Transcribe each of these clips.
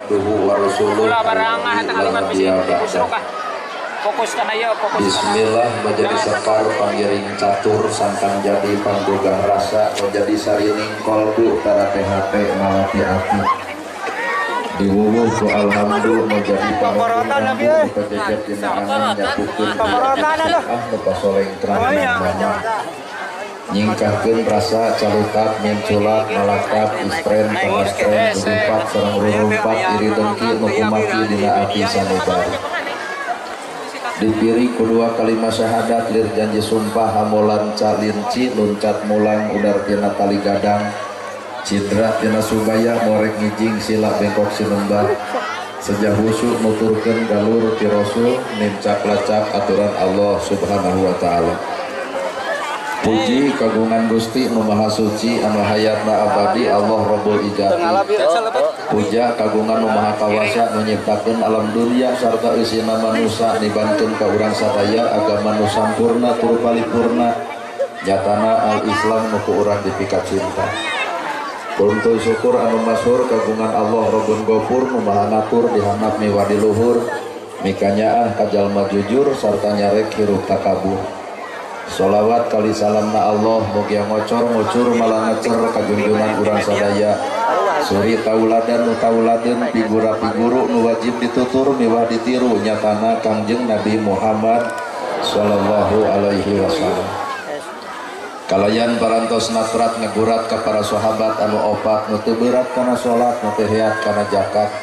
Duhu wa rasuluh. Fokus kana ieu, fokus. Bismillah menjadi sekar pangiring catur sangkan jadi panggogah rasa menjadi sarining kolbu tara THT malati ati. Diwuwuh ku alhamdu menjadi panggogan pejejet dina angin nyapukeun ah nu pasoleng terang mana. Nyingkahkeun rasa calutak minculak malakap istren pangastren rumpat sareng rurumpat iri dengki nu kumaki dina ati sanubar. Dipiri kedua kalimat syahadat lir janji sumpah hamolan calinci luncat mulang udar tina tali gadang cidra tina subaya morek ngijing sila bengkok sinembah sejah husu nuturkeun galur ti rasul nincak lacak aturan Allah subhanahu wa ta'ala. Puji kagungan Gusti nu Maha Suci anu hayatna abadi Allah Rabbul Ijati. Puja kagungan nu Maha Kawasa nu nyiptakeun alam dunia sarta eusina manusa nibankeun ka urang sadaya agama nu sampurna tur paripurna nyatana al-Islam nu ku urang dipikat cinta. Kuntul syukur anu masyhur kagungan Allah Rabbul Ghafur nu Maha Ngatur dihandap miwah di luhur mikanyaah ka jalma jujur sarta nyarek hirup takabur. Sholawat kali salamna Allah mugia ngocor ngucur malah ngecer kajunjunan urang sadaya. Suri tauladan nu tauladeun pigura piguru nu wajib ditutur miwah ditiru nyatana Kangjeng Nabi Muhammad sallallahu alaihi wasallam. Kalayan parantos natrat ngegurat ka para sahabat anu opat nu teu berat kana salat nu teu heat kana zakat.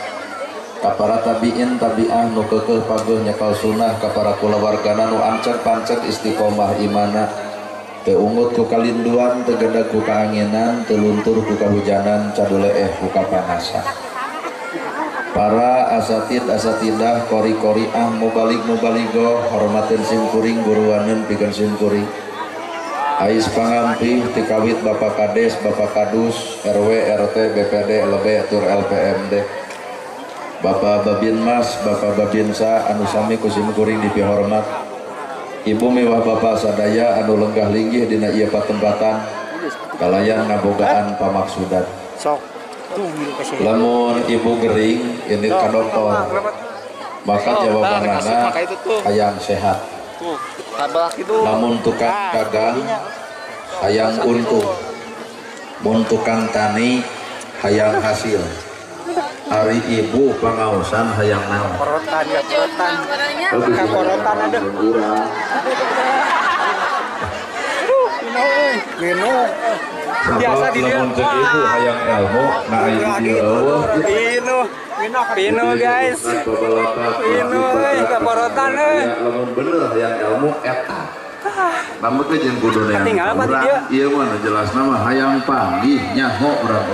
Ka para tabiin tabiah nu keukeuh pageuh nyekal sunnah ka para kulawargana nu anceg panceg istiqomah imana teu ungut ku kalinduan teu gedag ku kaanginan teu luntur ku kahujanan caduleeh ku kapanasan. Para asatid asatidah kori koriah mubalig mubaligoh hormateun sim kuring guruaneun pikeun sim kuring. Ais pangampih tikawit Bapak Kades Bapak Kadus RW RT BPD LB tur LPMD Bapak Babin Mas, Bapak Babinsa, anu sami ku sim kuring dipihormat. Ibu miwah Bapak sadaya anu lenggah linggih dina ieu patempatan kalayan ngabogaan pamaksudan. Lamun ibu gering ini ka dokter, maka jawabanana hayang sehat. Lamun tukang dagang hayang untung, mun tukang tani hayang hasil. Ari ibu pangaosan hayang naon? Porotan ya, porotan. Porotan ada. Aduh, Gino. Biasa di dia. Lamun cek ibu hayang ilmu, nah ibu dia eueuh. Gino, Gino guys. Gino euy, kaporotan euy. Lamun bener hayang ilmu eta. Namun teh jeung kudu neang. Tinggal apa dia? Ieu mah nu jelasna mah hayang panggih nyaho urang.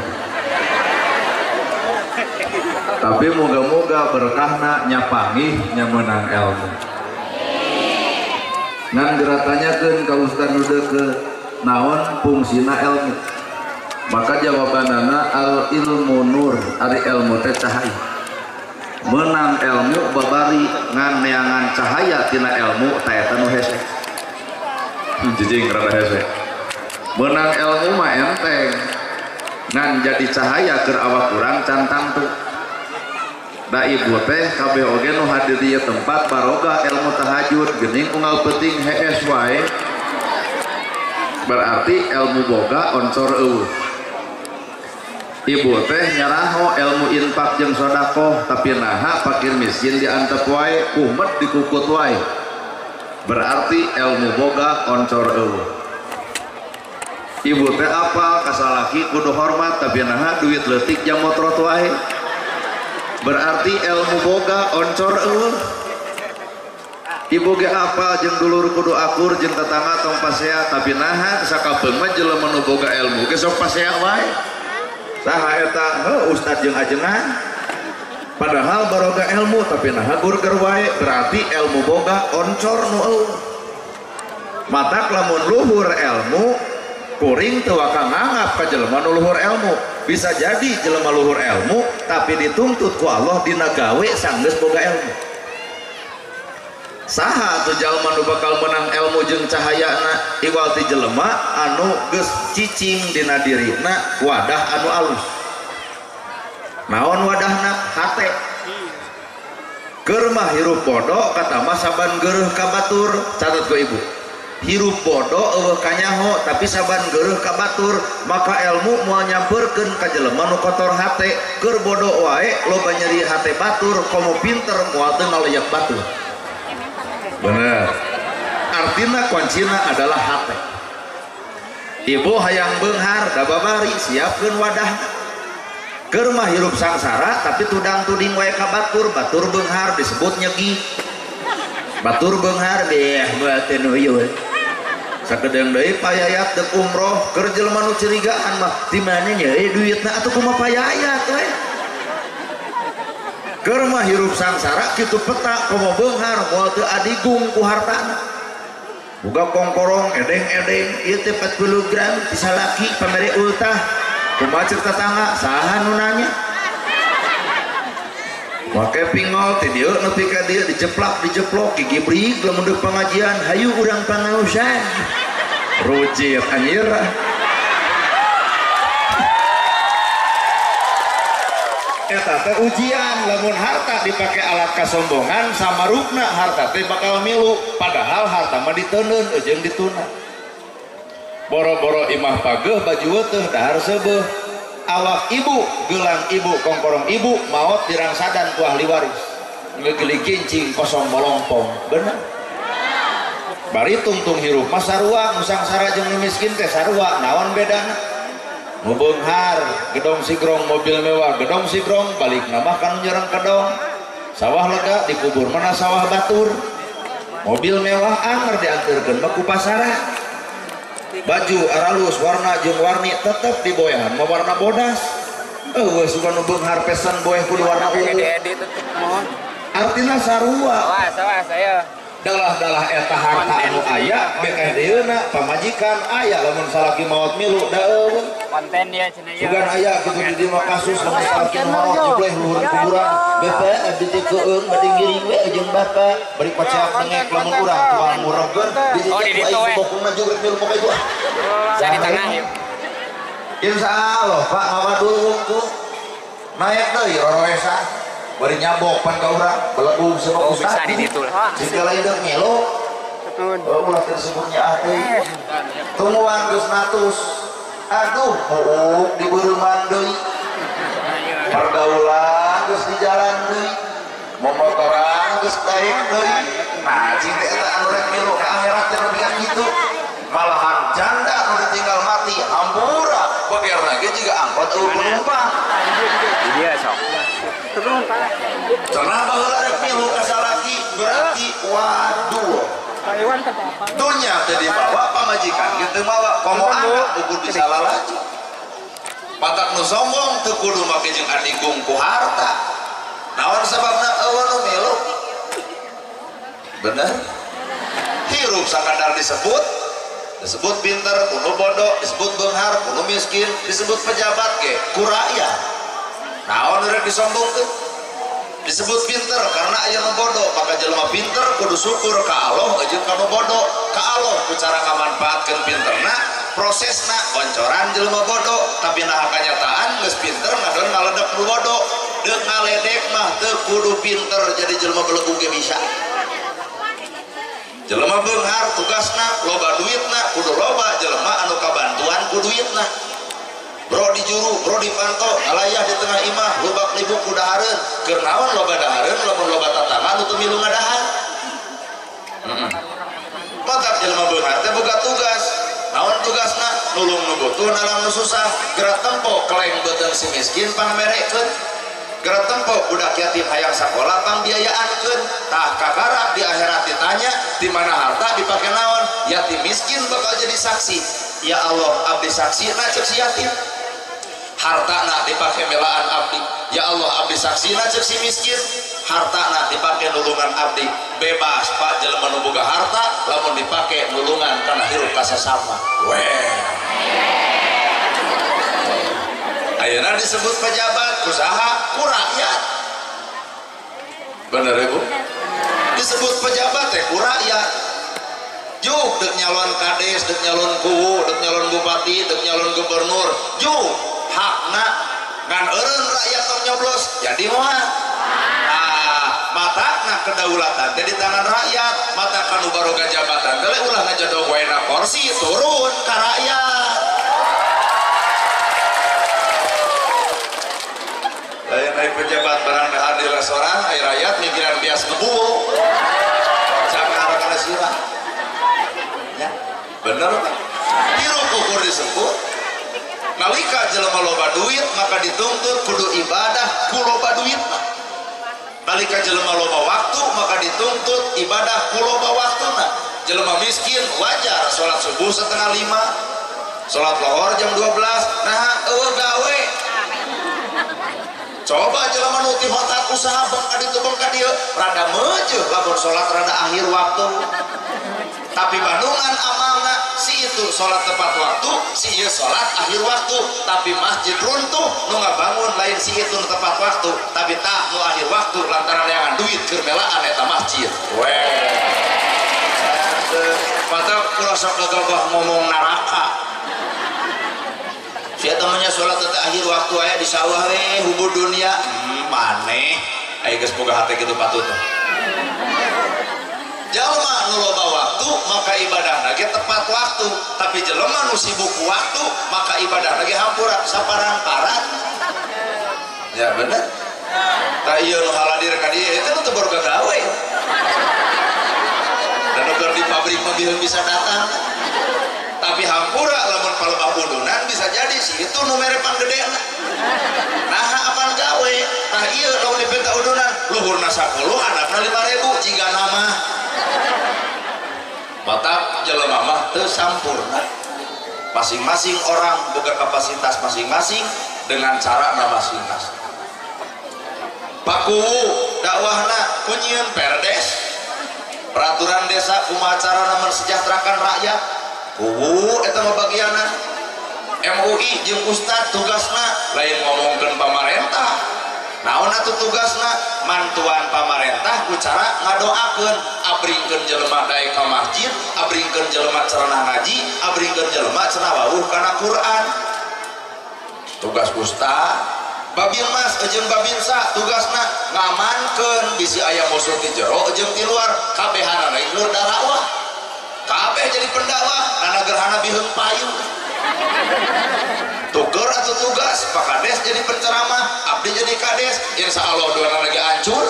Tapi moga-moga berkahna nyapangih nyameunang ilmu. Ngan geratanyakeun ka ustad nu deukeut naon fungsina ilmu. Maka jawabanana al ilmu nur, ari ilmu teh cahaya. Menang ilmu babari ngan neangan cahaya tina ilmu ta eta nu hese. Jijing rada hese. Menang ilmu mah enteng. Ngan jadi cahaya keur awak urang can tangtu. Da ibu teh kabeh oge nu hadir di tempat baroga ilmu tahajud geuning unggal peuting hees wae. Berarti ilmu boga oncor eueuh. Ibu teh nyaraho ilmu infak jeung sedekah tapi naha fakir miskin diantep wae kumet dikukut wae. Berarti ilmu boga oncor eueuh. Ibu teh apal ka salaki kudu hormat tapi naha duit leutik jam motrot wae. Berarti ilmu boga oncor eueuh. Ibu ge apal jeung dulur kudu akur jeung tetangga tong pasea tapi naha sakapeung mah jelema nu boga ilmu ge sok pasea wae. Saha eta? Heuh ustad jeung ajengan. Padahal baroga ilmu tapi naha burger wae. Berarti ilmu boga oncor nu eueuh. Matak lamun luhur ilmu kuring teu waka nganggap ka jelema nu luhur ilmu. Bisa jadi jelema luhur ilmu tapi dituntut ku Allah dina gawe sanggeus boga ilmu. Saha atuh jalma nu bakal menang ilmu jeung cahayana iwal ti jelema anu geus cicing dina dirina wadah anu alus. Naon wadahna? Hate. Keur mah hirup bodoh kata mah saban geureuh ka batur. Catat ku ibu. Hirup bodoh eueuh kanyaho tapi saban geureuh ka batur, maka ilmu moal nyampeurkeun ka jelema nu kotor hate. Keur bodoh wae loba nyeri hate batur, komo pinter moal teu ngaleyak batur. Bener. Artina kuncina adalah hate. Ibu hayang beunghar da babari siapkeun wadah. Keur mah hirup sangsara tapi tudang tuding wae ka batur, batur beunghar disebut nyegi. Batur beunghar beh moal teu nuyul. Sakedeung deui payayat deuk umroh keur jelema nu curigaan mah di mana nya duitna atuh kumaha payayat we. Keur mah hirup sangsara kitu peta komo beunghar moal teu adigung ku hartana. Boga kongkorong edeng-edeng ieu teh 40 gram ti salaki pamere ultah. Kumaha ceuk tatangga saha nu nanya? Make pingol ti dieu nepi ka dieu dijeplak dijeplok gigibrig lamun deuk pangajian hayu urang pangaosan. Rujit anjir. Eta teh ujian lamun harta dipake alat kasombongan samarupna harta teh bakal milu padahal harta mah diteundeun jeung dituna. Boro-boro imah pageuh baju teuh dahar seubeuh. Awak ibu gelang ibu kongkorong ibu maot dirangsadan ku ahli waris. Ngegeli gincing kosong molongpong. Bener. Bari tungtung hirup mah sarua nu sangsara jeung nu miskin teh sarua naon bedana? Nu beunghar gedong sigrong mobil mewah gedong sigrong balik mah kanu nyereng kedong. Sawah lega dikubur mana sawah batur. Mobil mewah anger dianterkeun mah ku pasara. Baju aralus warna jeung warni tetep diboehan mah warna bodas. Eueuh sugan nu beunghar pesan boeh kudu warna ungu. Artina sarua. Awas awas ayo. Dalah-dalah eta harta anu aya bekeh deuna pamajikan aya lamun salaki maot milu da eueuh. Konten dia cenah ieu. Sugan aya kitu di dieu mah kasus lamun salaki maot jebleh luhur kuburan. Bapak abdi teh keueung bade ngiring we jeung bapak bari paceak nengek lamun urang tukang muregeun di ditu we bokongna jugrek milu pokoe itu. Saya di tengah yuk. Insyaallah Pak ngawadul wungkul. Naik deui roroesa. Bari nyabok pan ka urang belegug sebab oh, bisa di ditu lah. Jika lain deuk ngelo. Oh, ulah tersebutnya ah deui. Tungguan geus natus. Aduh, buuk dibeureungan deui. Pergaulan geus di jalan deui. Momotoran geus daek deui. Nah, cing teh eta anu rek milu ka akhirat teh nepi ka kitu. Malahan janda nu ditinggal mati hampura begerna ge jiga angkot eueuh penumpang. Di dia sok. Cenah baheula rek milu ka salaki berarti waduh. Dunya teh dibawa pamajikan ge teu mawa komo anak ukur bisa lalaju. Patak nu sombong teu kudu make jeung adigung ku harta. Naon sababna eueuh nu milu? Bener? Hirup sakadar disebut disebut pinter kudu bodoh, disebut beunghar kudu miskin, disebut pejabat ge ku rakyat. Naon rek disombongkeun? Disebut pinter karena aya nu bodoh, maka jelema pinter kudu syukur ka Allah jeung ka nu bodoh. Ka Allah ku cara ngamanfaatkeun pinterna, prosesna oncoran jelema bodoh, tapi nah kanyataan geus pinter ngadon ngaledek nu bodoh. Deuk ngaledek mah teu kudu pinter jadi jelema belegug ge bisa. Jelema beunghar tugasna loba duitna kudu loba jelema anu kabantuan ku duitna. Bro di juru, bro di panto, alayah di tengah imah, lubak libuk ku dahareun. Keur naon loba dahareun lamun loba tatangga nu teu milu ngadahar. Mantap jelema beunghar teh boga tugas. Naon tugasna? Nulung nu butuh, nalang nu susah. Gerak tempo keleng beuteung si miskin pangmerekeun. Gerak tempo budak yatim hayang sakola pangbiayaankeun. Tah kakara di akhirat ditanya di mana harta dipake naon? Yatim miskin bakal jadi saksi. Ya Allah, abdi saksina ceuk si yatim. Hartana dipake melaan abdi. Ya Allah, abdi saksina ceuk si miskin. Hartana dipake nulungan abdi. Bebas Pak jelema nu boga harta lamun dipake nulungan kana hirup ka sasama. Weh. Ayeuna disebut pejabat ku saha? Ku rakyat. Bener Ibu? Disebut pejabat teh ku rakyat. Juk dek nyalon kades, dek nyalon kuwu, dek nyalon bupati, dek nyalon gubernur. Juk hakna ngan eureun rakyat tong nyoblos jadi moal. Ah, Matakna kedaulatan teh di tangan rakyat, mata kanu baroga jabatan teh ulah ngajadog wae na kursi turun ka rakyat. Lain ai pejabat barang dahar di restoran ai rakyat mikiran bias ngebul. Jangan kana sirah. Ya, bener kan? Hirup ukur disebut nalika jelema loba duit maka dituntut kudu ibadah ku loba duitna. Nalika jelema loba waktu maka dituntut ibadah ku loba waktuna. Jelema miskin wajar salat subuh 4:30, salat lohor jam 12, nah eueuh gawe. Coba jelema nu ti hotak usaha bengka ditu bengka dieu rada meujeun lamun salat rada akhir waktu. Tapi bandungan amalna si itu sholat tepat waktu, si ieu sholat akhir waktu, tapi masjid runtuh nu ngabangun lain si itu nu tepat waktu, tapi tah nu akhir waktu lantaran neangan duit keur melaan eta masjid. Weh. Mata kula sok gagah ngomong neraka. Si eta mah nya sholat teh akhir waktu aya di sawah we hubur dunia. Maneh aya geus boga hate kitu patut. Jelema nu loba waktu maka ibadahna ge tepat waktu, tapi jelema nu sibuk waktu maka ibadahna ge hampura saparang-parang. Ya bener. Tah ieu nu haladir ka dieu eta nu teu boga gawe. Dan nu keur di pabrik mah bisa datang. Tapi hampura lamun palebah udunan bisa jadi si itu nu mere panggedena. Nah apan gawe? Tah ieu lamun dipenta udunan luhurna 10 handapna 5.000 jiga nama. Mata jelema mah teu sampurna. Masing-masing orang boga kapasitas masing-masing dengan cara masing-masing. Pakuwu dakwahna ku nyieun perdes, peraturan desa kumaha carana mensejahterakan rakyat. Kuwu eta mah bagianna. MUI jeung ustad tugasna lain ngomongkeun pamarentah. Naon atuh tugasna? Mantuan pamarentah ku cara ngadoakeun, abringkeun jelema daek ka masjid, abringkeun jelema cerenah ngaji, abringkeun jelema cenah wawuh kana Quran. Tugas ustad. Babinmas jeung babinsa tugasna ngamankeun bisi aya musuh ti jero jeung ti luar, kabehanana keur dakwah. Kabeh jadi pendakwah, nana gerhana biheung payu. Tuker atau tugas, Pak Kades jadi penceramah, abdi jadi kades, insya Allah dua lagi hancur.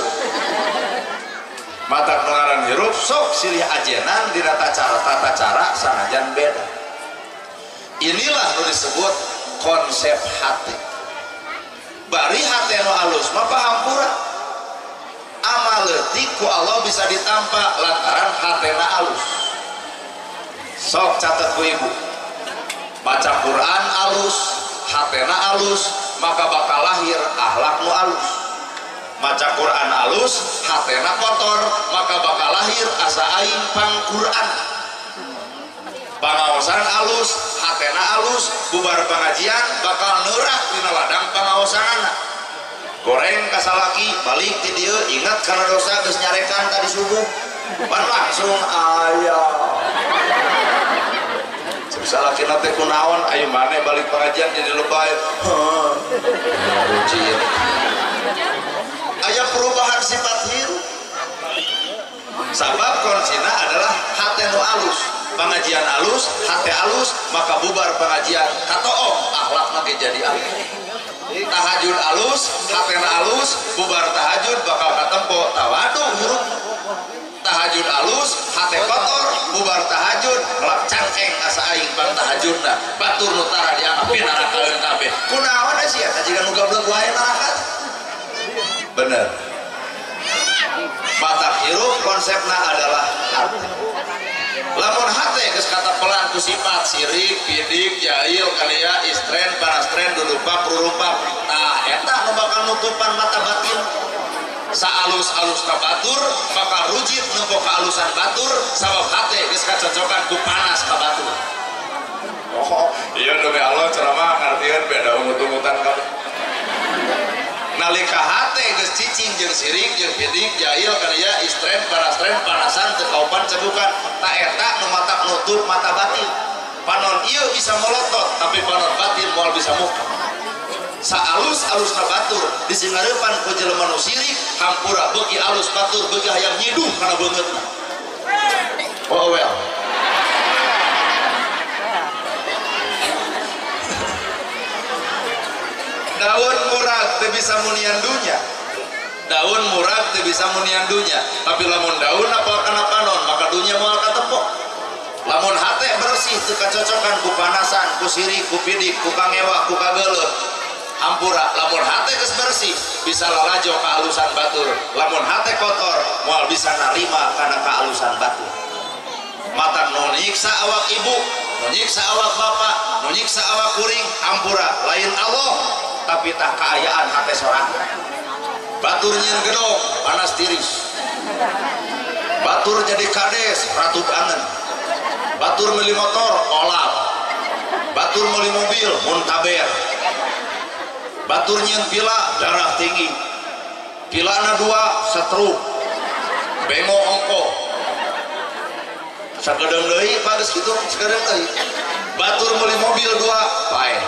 Mata pengaran hirup sok silih ajenan di tata cara sanajan beda. Inilah nu disebut konsep hati. Bari hati nu alus mah pahampura. Amal leutik ku Allah bisa ditampa lantaran hatena alus. Sok catat ku ibu. Baca Quran alus, hatena alus, maka bakal lahir akhlak nu alus. Baca Quran alus, hatena kotor, maka bakal lahir asa aing pang Quran. Pangaosan alus, hatena alus, bubar pengajian bakal neurak dina ladang pangaosanana. Goreng kasalaki, balik ti dieu ingat kana dosa geus nyarekan tadi subuh. Pan langsung aya. Salah kita teh kunaon ayo maneh balik pengajian jadi lebay. Bucin. Aya perubahan sifat hirup. Sabab kuncina adalah hate nu alus. Pengajian alus, hate alus, maka bubar pengajian katoom akhlakna ge jadi alus. Tahajud alus, hatena alus, bubar tahajud bakal katempo tawadu hirup. Tahajud alus, hate kotor, bubar tahajud, melak cangkeng asa aing bang tahajudna, batur nu tara dianggap pinarakaeun kabeh. Kunaon sia eta jiga nu gablek wae neraka. Bener. Batak hirup konsepna adalah hate. Lamun hate geus kata pelan ku sifat sirik, pidik, jahil, kalia, istren, parastren, dudupak, rurupak. Tah eta nu bakal nutupan mata batin. Saalus-alus ka batur maka rujit nempo kaalusan batur sabab hate geus kacocokan ku panas ka batur. Oh, iya demi Allah ceramah ngartieun beda ungut-ungutan kabeh. Nalika hate geus cicing jeung sirik jeung pidik jahil kalia istren parastren panasan teu kaupan cegukan ta eta nu matak nutup mata batin. Panon ieu bisa molotot tapi panon batin moal bisa muka. Saalus-alusna batur disingareupan ku jelema nu sirik Hampura beuki alus batur beuki hayang nyiduh kana beungeutna. Oh well. Daun murag teu bisa munian dunya. Daun murag teu bisa munian dunya. Tapi lamun daun apal kana panon maka dunya moal katepok. Lamun hate bersih teu kacocokan ku panasan, ku sirik, ku pidik, ku kangewa, ku kageuleuh. Hampura lamun hate geus bersih bisa lalajo kaalusan batur. Lamun hate kotor moal bisa narima kana kaalusan batur. Mata nu nyiksa awak ibu, nu nyiksa awak bapak, nu nyiksa awak kuring, hampura lain Allah tapi tah kaayaan hate sorangan. Batur nyieun gedong panas tiris. Batur jadi kades ratu angen. Batur meuli motor olap. Batur meuli mobil muntaber. Batur nyieun pila darah tinggi. Pilana dua stroke. Bengo ongko. Sakedeung deui Pak geus kitu, sakedeung deui. Batur meuli mobil dua paeh.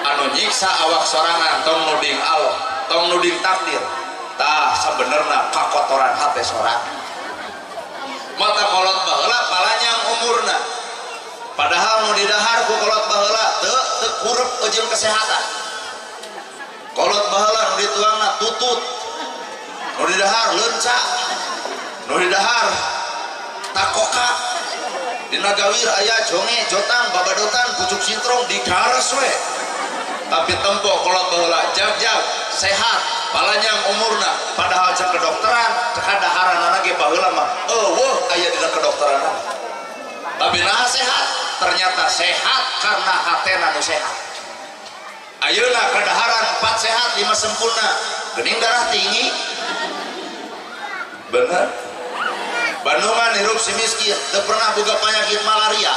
Anu nyiksa awak sorangan tong nuding Allah, tong nuding takdir. Tah sabenerna kakotoran hate sorangan. Mata kolot baheula palanyang umurna. Padahal nu didahar ku kolot baheula teu teu kurep jeung kesehatan. Kolot baheula nu dituangna tutut. Nu didahar leunca. Nu didahar takoka. Dina gawir aya jonge, jotang, babadotan, pucuk sintrong digares we. Tapi tempo kolot baheula jag-jag sehat palanyang umurna, padahal cek kedokteran cek kadaharanana ge baheula mah eueuh aya dina kedokteran. Tapi nah sehat, ternyata sehat karena hatena nu sehat. Ayeuna kadaharan 4 sehat 5 sempurna, geuning darah tinggi. Bener? Bandungan hirup si miskin teu pernah boga penyakit malaria.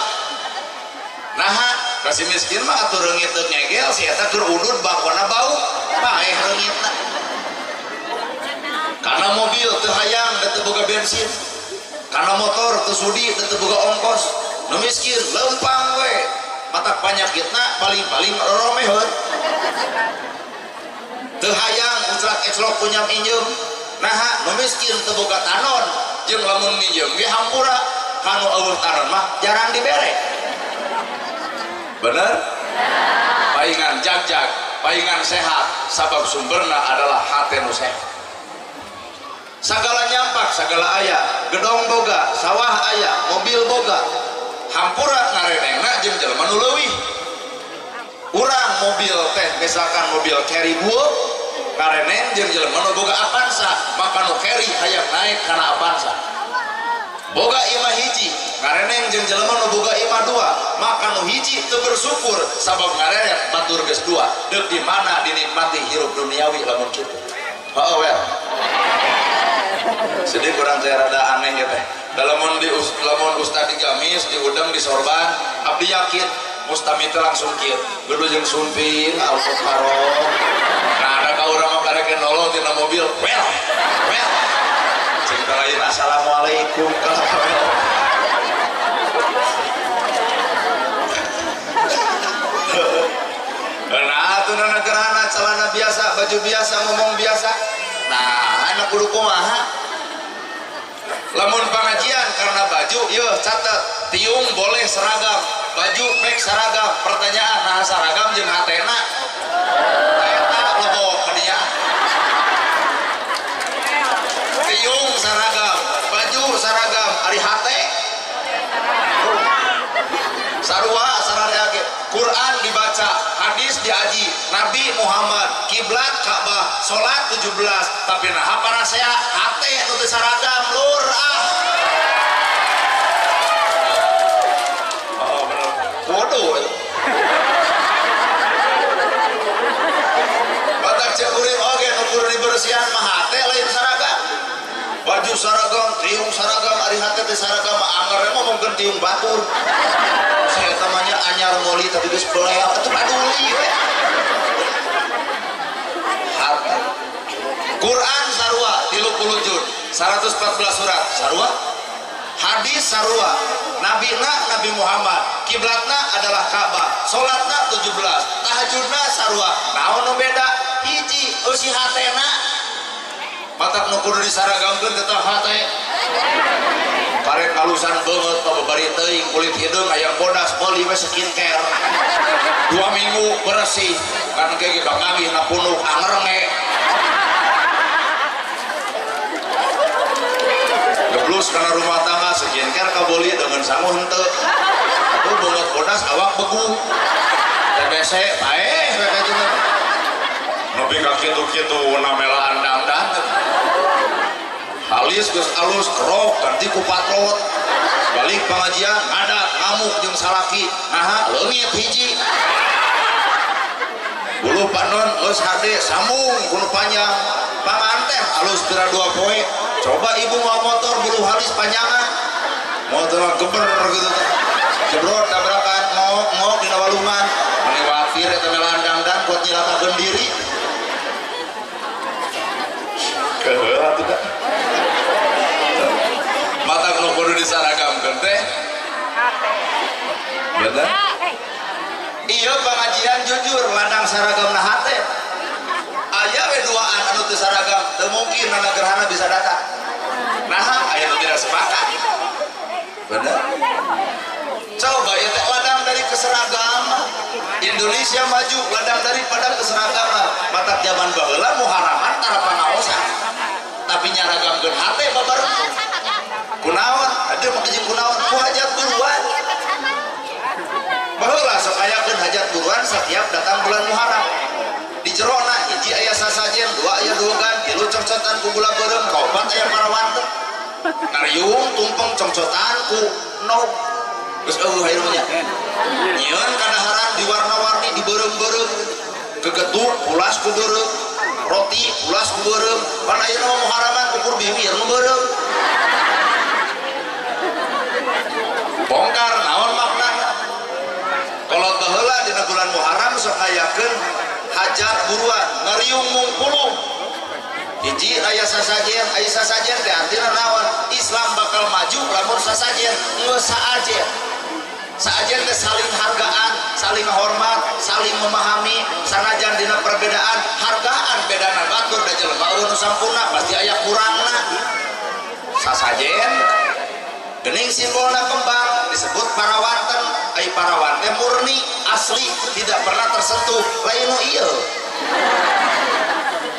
Naha ka si miskin mah atuh reungit teu ngegel si eta keur udud bakona bau paeh reungitna. Karena mobil teu hayang teu boga bensin, karena motor teu sudi teu boga ongkos. Nu miskin leumpang we, matak panyakitna paling-paling romeheun. Teu hayang uclak eclok kunyam injeum. Naha nu miskin teu boga tanon, jeung lamun minjem ge hampura kanu eueuh tanon mah jarang dibere. Bener? Paingan jag-jag, paingan sehat, sabab sumberna adalah hate nu sehat. Sagala nyampak, sagala aya, gedong boga, sawah aya, mobil boga. Hampura ngarenengna jeung jelema nu leuwih. Urang mobil teh misalkan mobil carry bueuk, ngareneng jeung jelema nu boga Avanza, maka nu carry hayang naik kana Avanza. Boga imah hiji, ngareneng jeung jelema nu boga imah dua, maka nu hiji teu bersyukur sabab ngareret batur geus dua. Deuk di mana dinikmati hirup duniawi lamun kitu. Heeh well. Sedih kurang saya rada aneh ya teh. Lamun di lamun ustad di gamis, diudang di sorban, abdi yakin mustami teh langsung kieu. Geus jeung sumping al-Mukarram. Nah, ada ka urang mah karek nolong tina mobil. Well, well. Cing lain assalamualaikum kalau well. Nah, atuh gerhana celana biasa, baju biasa, ngomong biasa. Nah, anak kudu kumaha? Lamun pengajian karena baju, yeuh catet, tiung boleh seragam, baju pek seragam. Pertanyaan, nah seragam jeung hatena eta lebok ka dinya. Tiung seragam, baju seragam, ari hate sarua sararea ge. Quran dibaca, hadis diaji, Nabi Muhammad, kiblat Ka'bah, salat 17, tapi nah parasea hate nu teu saragam lur ah. Oh bener. Bodoh. Batak cek kuring oge nu kudu dibersihan mah hate lain saragam. Baju saragam, tiung saragam, ari hate teh saragam mah anggar ngomongkeun tiung batur. Saya temannya anyar moli tapi geus belea atuh paduli we. Hate. Quran sarua 30 juz, 114 surat sarua. Hadis sarua. Nabina Nabi Muhammad, kiblatna adalah Ka'bah, salatna 17, tahajudna sarua. Naon nu beda? Hiji eusi hatena. Matak nu kudu disaragamkeun tetep hate. Karek alusan beungeut babari teuing kulit hideung hayang bodas meuli we skincare. 2 minggu bersih kan ge bangangih na punuk angrenge. Geblus kana rumah tangga skincare kabeli dengan sangu henteu. Atuh beungeut bodas awak begung. TBC paeh we ka kitu. Nepi ka kitu-kitu namelaan dangdan. Halis geus alus kerok ganti ku patrot. Balik pengajian ngadat ngamuk jeung salaki. Naha leungit hiji. Bulu panon geus hade sambung kudu panjang. Panganten alus pira 2 poe. Coba ibu mau motor bulu halis panjangan. Motor geber gitu. Jebrot tabrakan ngok-ngok dina walungan. Meni wafir eta melaan dangdan buat nyilakakeun diri. Keheula atuh da. Mata nu kudu disaragamkeun teh. Bener? Iya pengajian jujur ladang saragamna hate. Aya we duaan anu teu saragam, teu mungkin nana gerhana bisa datang. Naha aya nu tidak sepakat. Bener? Coba ya teh ladang dari keseragaman. Indonesia maju ladang daripada keseragaman. Matak zaman baheula muharaman tara pangaosan. Tapi nyaragamkeun hate babareng. Kunaon? Ada mah jeung kunaon? Ku hajat buruan. Baheula sok ayakeun hajat buruan setiap datang bulan Muharram. Di jerona hiji aya sasajen, dua aya duogan, tilu congcotan ku gula beureum, kaopat aya parawanten. Ngariung tumpeng congcotan ku nog. Geus eueuh ayeuna nya. Nyieun kadaharan diwarna-warni dibeureum-beureum. Gegetuk pulas ku beureum, roti pulas ku beureum. Pan ayeuna mah Muharraman ukur bibir nu beureum. Bongkar naon maknana? Kolot baheula dina bulan Muharram sok ayakeun hajat buruan ngariung mungkulung. Hiji aya sasajen, aya sasajen teh artina naon? Islam bakal maju lamun sasajen geus saajen. Saajen teh saling hargaan, saling hormat, saling memahami, sanajan dina perbedaan, hargaan bedana batur da jelema eueuh nu sampurna pasti aya kurangna. Sasajen gening simbolna kembang disebut parawanten, ai parawan teh murni asli tidak pernah tersentuh lain nu ieu.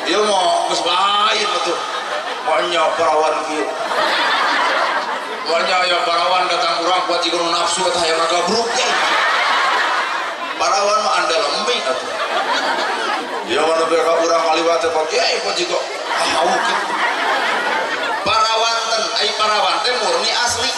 Ieu mah geus lain atuh. Maunya parawan kieu. Maunya aya parawan datang urang kuat jiga nu nafsu eta hayang ngagabruk teh. Parawan mah anda lembi atuh. Ieu mah nepi ka urang kaliwat teh kieu kuat jiga hauk kitu. Parawanten, ai parawan teh murni asli.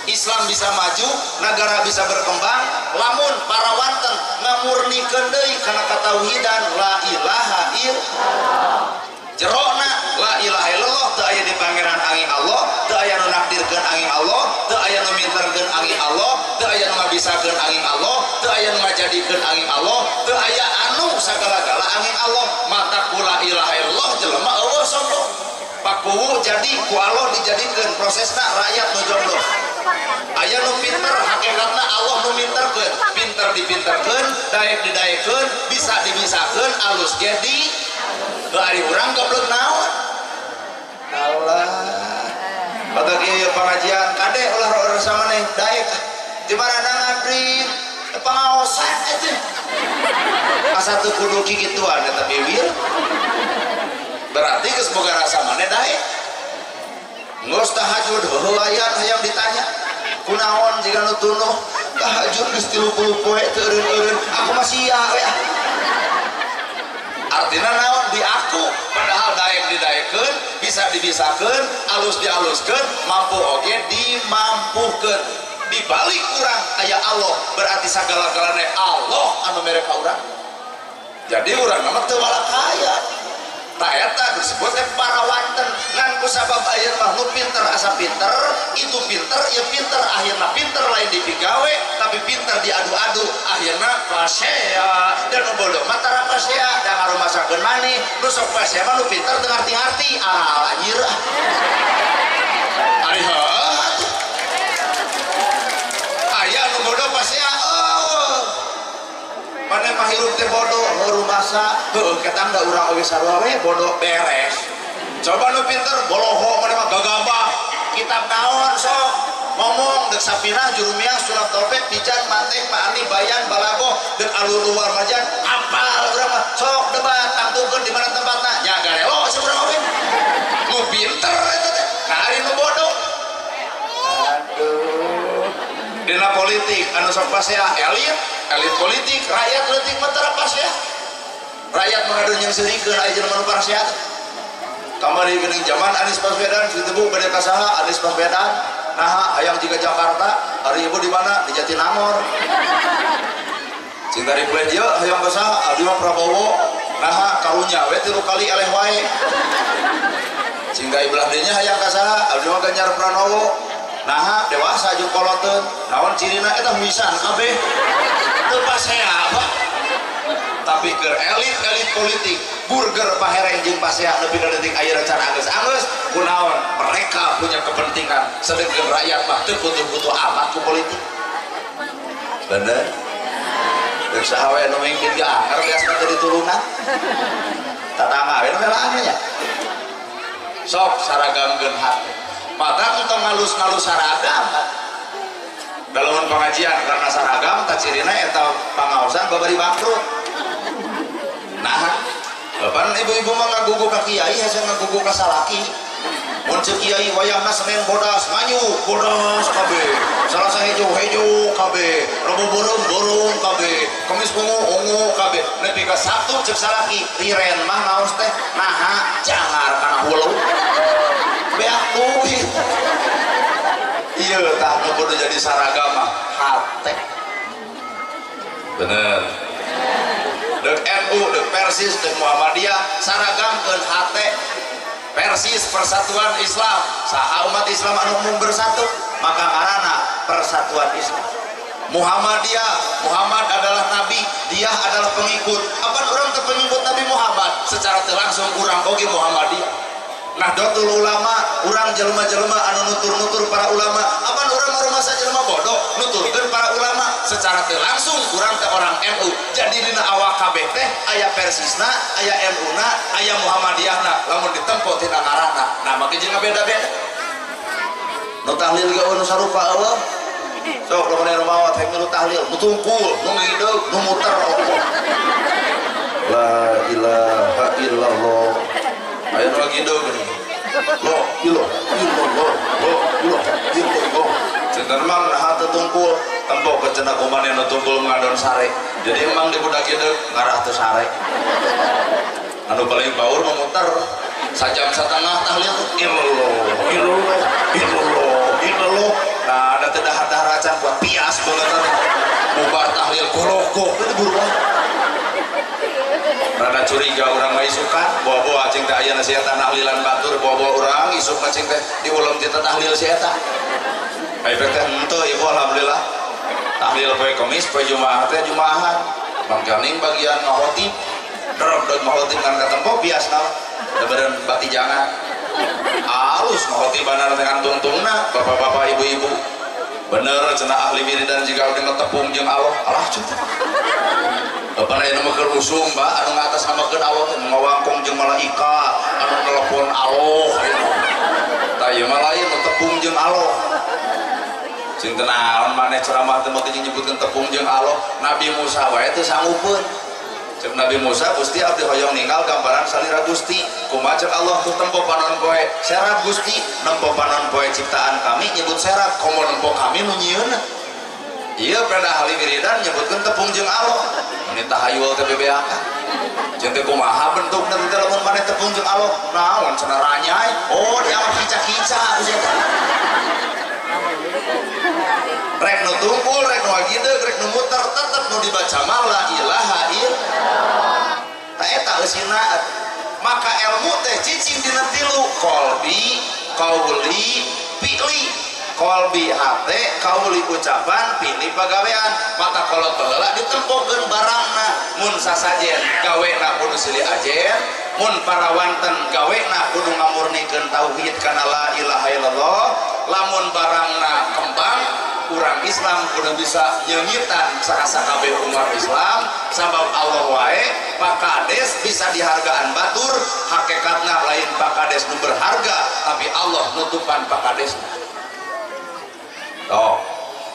Islam bisa maju, negara bisa berkembang lamun parawanten ngamurnikeun deui kana katauhidan la ilaha illallah. Jerona la ilaha illallah teu aya di pangeran angin Allah, teu aya nu nakdirkeun angin Allah, teu aya nu minterkeun angin Allah, teu aya nu ngabisakeun angin Allah, teu aya nu ngajadikeun angin Allah, teu aya anu sagala-gala angin Allah. Mata ku la ilaha illallah jelema eueuh sombong. Pakuwu jadi ku Allah dijadikeun prosesna rakyat nu jomblo. Aya nu pinter hakikatna Allah nu minterkeun, pinter dipinterkeun, daek didaekeun, bisa dibisakeun, alus ge di heuh ari urang goblok naon? Allah. Batak ieu pangajian kade ulah rasa maneh daek. Di mana ngabri pangaosan eta. Asa teu kudu kikituan eta bibir. Berarti geus boga rasa maneh daek. Geus tahajud heueuh aya hayang ditanya. Kunaon jiga nu tunuh tahajud geus 30 poe teu eureun-eureun aku masih sia we. Artina naon di aku padahal daek didaekeun, bisa dibisakeun, alus dialuskeun, mampu oge dimampukeun. Di balik urang aya Allah, berarti sagala-galana Allah anu mere ka urang. Jadi urang mah teu walakaya. Tak eta disebut teh parawanten ngan ku sabab ayeuna mah nu pinter asa pinter, itu pinter, ieu pinter, akhirna pinter lain dipigawe tapi pinter diadu-adu, akhirna pasea dan nu bodoh mah tara pasea da ngarumasakeun maneh, nu sok pasea mah nu pinter teu ngarti-ngarti, ah anjir. Ari heuh atuh. Aya nu bodoh pasea eueuh. Mana mah hirup teh bodoh, rumasa, heueuh ketang da urang oge sarua we bodoh beres. Coba nu pinter pinter boloho maneh mah gagabah. Kitab naon sok ngomong dek sapinah jurumiah sulap topet pijan mantek maani bayan balago dek alur luar marjan apal urang mah sok debat tangtukeun di mana tempatna nya garelo urang oge nu pinter eta teh nah ari nu bodoh aduh dina politik anu sok pasea elit elit politik rakyat leutik mah tara pasea rakyat mah ngaduh seurikeun aya jelema nu pasea kamari geuning zaman Anies Baswedan ditebuk bade ka saha Anies Baswedan naha hayang jiga Jakarta hari ibu di mana di Jatinangor cinta reply dia hayang ka saha abdi mah Prabowo naha karunya we 3 kali eleh wae cinta ibelah dieu nya hayang ka saha abdi mah Ganjar Pranowo naha dewasa jeung koloteun naon cirina eta misan kabeh teu pasea apa tapi keur elit-elit politik burger pahereng jeung pasea nepi ka detik ayeuna can anggeus-anggeus kunaon mereka punya kepentingan sedengkeun rakyat mah teu butuh-butuh amat ku politik bener deuk saha we nu mimpin ge anger biasa teh diturunan tatangga we nu melaan nya sok saragamkeun hate mata entong ngalus-ngalus saragam dalam pengajian karena saragam tak cirina eta pangaosan babari bangkrut nah bapak ibu-ibu mah ngagugu ka kiai hese ngagugu ka salaki mun ceuk kiai wayahna Senin bodas manyu bodas kabeh Salasa hejo-hejo kabeh Rebo beureum-beureum kabeh Kamis ungu ungu kabeh nepi ka Sabtu ceuk salaki riren mah ngaos teh naha jangar kana hulu beak duit ieu tah nu kudu jadi saragam mah hate bener dek NU, dek Persis, dek Muhammadiyah saragamkeun hate Persis Persatuan Islam saha umat Islam anu mung bersatu maka ngaranna Persatuan Islam Muhammadiyah, Muhammad adalah nabi, dia adalah pengikut apan urang teu pengikut Nabi Muhammad secara teu langsung urang oge Muhammadiyah Nahdlatul Ulama urang jelema-jelema anu nutur-nutur para ulama apan urang mah rumasa jelema bodoh nuturkeun para ulama secara teu langsung urang teh orang NU jadi dina awak kabeh teh aya Persisna aya NU-na aya Muhammadiyahna lamun ditempo tina ngaranna nah make jeung beda-beda nu tahlil ge nu sarupa eueuh sok lamun aya maot hayang milu tahlil nu tungkul nu ngideug nu muter la ilaha illallah ayo lagi dong lo ilo ilo lo lo ilo ilo lo cenah emang nah teu tungkul tempo ke cenah kumaha nu tungkul ngadon sare jadi emang di budak ieu ngarah teu sare anu paling baur memutar sajam satengah tahlil ilo ilo ilo ilo nah ada teu dahar-dahar acan buat pias banget bubar tahlil golokok itu buruan rada curiga urang mah isukan bawa-bawa cing teh aya si eta tahlilan batur bawa-bawa urang isuk mah cing teh diulem ti tahlil si eta efek teh henteu ieu alhamdulillah tahlil poe Kamis poe Jumaah teh Jumaahan Bang Janing bagian ngahotib derep deuk ngahotib kan katempo biasna da beureun bati jangan alus ngahotibana teh tungtungna bapak-bapak ibu-ibu bener cenah ahli wiridan jiga udah ngetepung jeung Allah alah cenah bapak aya nu keur usum ba anu ngatasnamakeun Allah teh ngawangkong jeung malaikat anu nelpon Allah tah ieu mah lain nu tepung jeung Allah cing teu naon maneh ceramah teh make nyebutkeun tepung jeung Allah Nabi Musa wae teu sanggupeun ceuk Nabi Musa Gusti abdi hoyong ninggal gambaran salira Gusti kumaha ceuk Allah tuh tempo panon poe serap Gusti nempo panon poe ciptaan kami nyebut serap komo nempo kami nu nyieunna ieu peda ahli wiridan nyebutkeun tepung jeung Allah meni tahayul teh bebeakan jeung teh kumaha bentukna teh lamun maneh tepung jeung Allah naon cenah ranyai oh diawak kica-kica rek nu tungkul rek nu agideug rek nu muter tetep nu dibaca mah la ilaha illallah ta eta eusina maka ilmu teh cicing dina tilu qalbi qauli fi'li qalbi hate kauli ucapan pilih pagawean mata kolot baheula ditempokeun barangna mun sasajen gawena kudu silih ajen mun parawanten gawena kudu ngamurnikeun tauhid kana la ilaha illallah lamun barangna kembang urang Islam kudu bisa nyeungitan sakasakabeh umat Islam sabab Allah wae Pak Kades bisa dihargaan batur hakikatna lain Pak Kades nu berharga tapi Allah nutupan Pak Kades. Oh,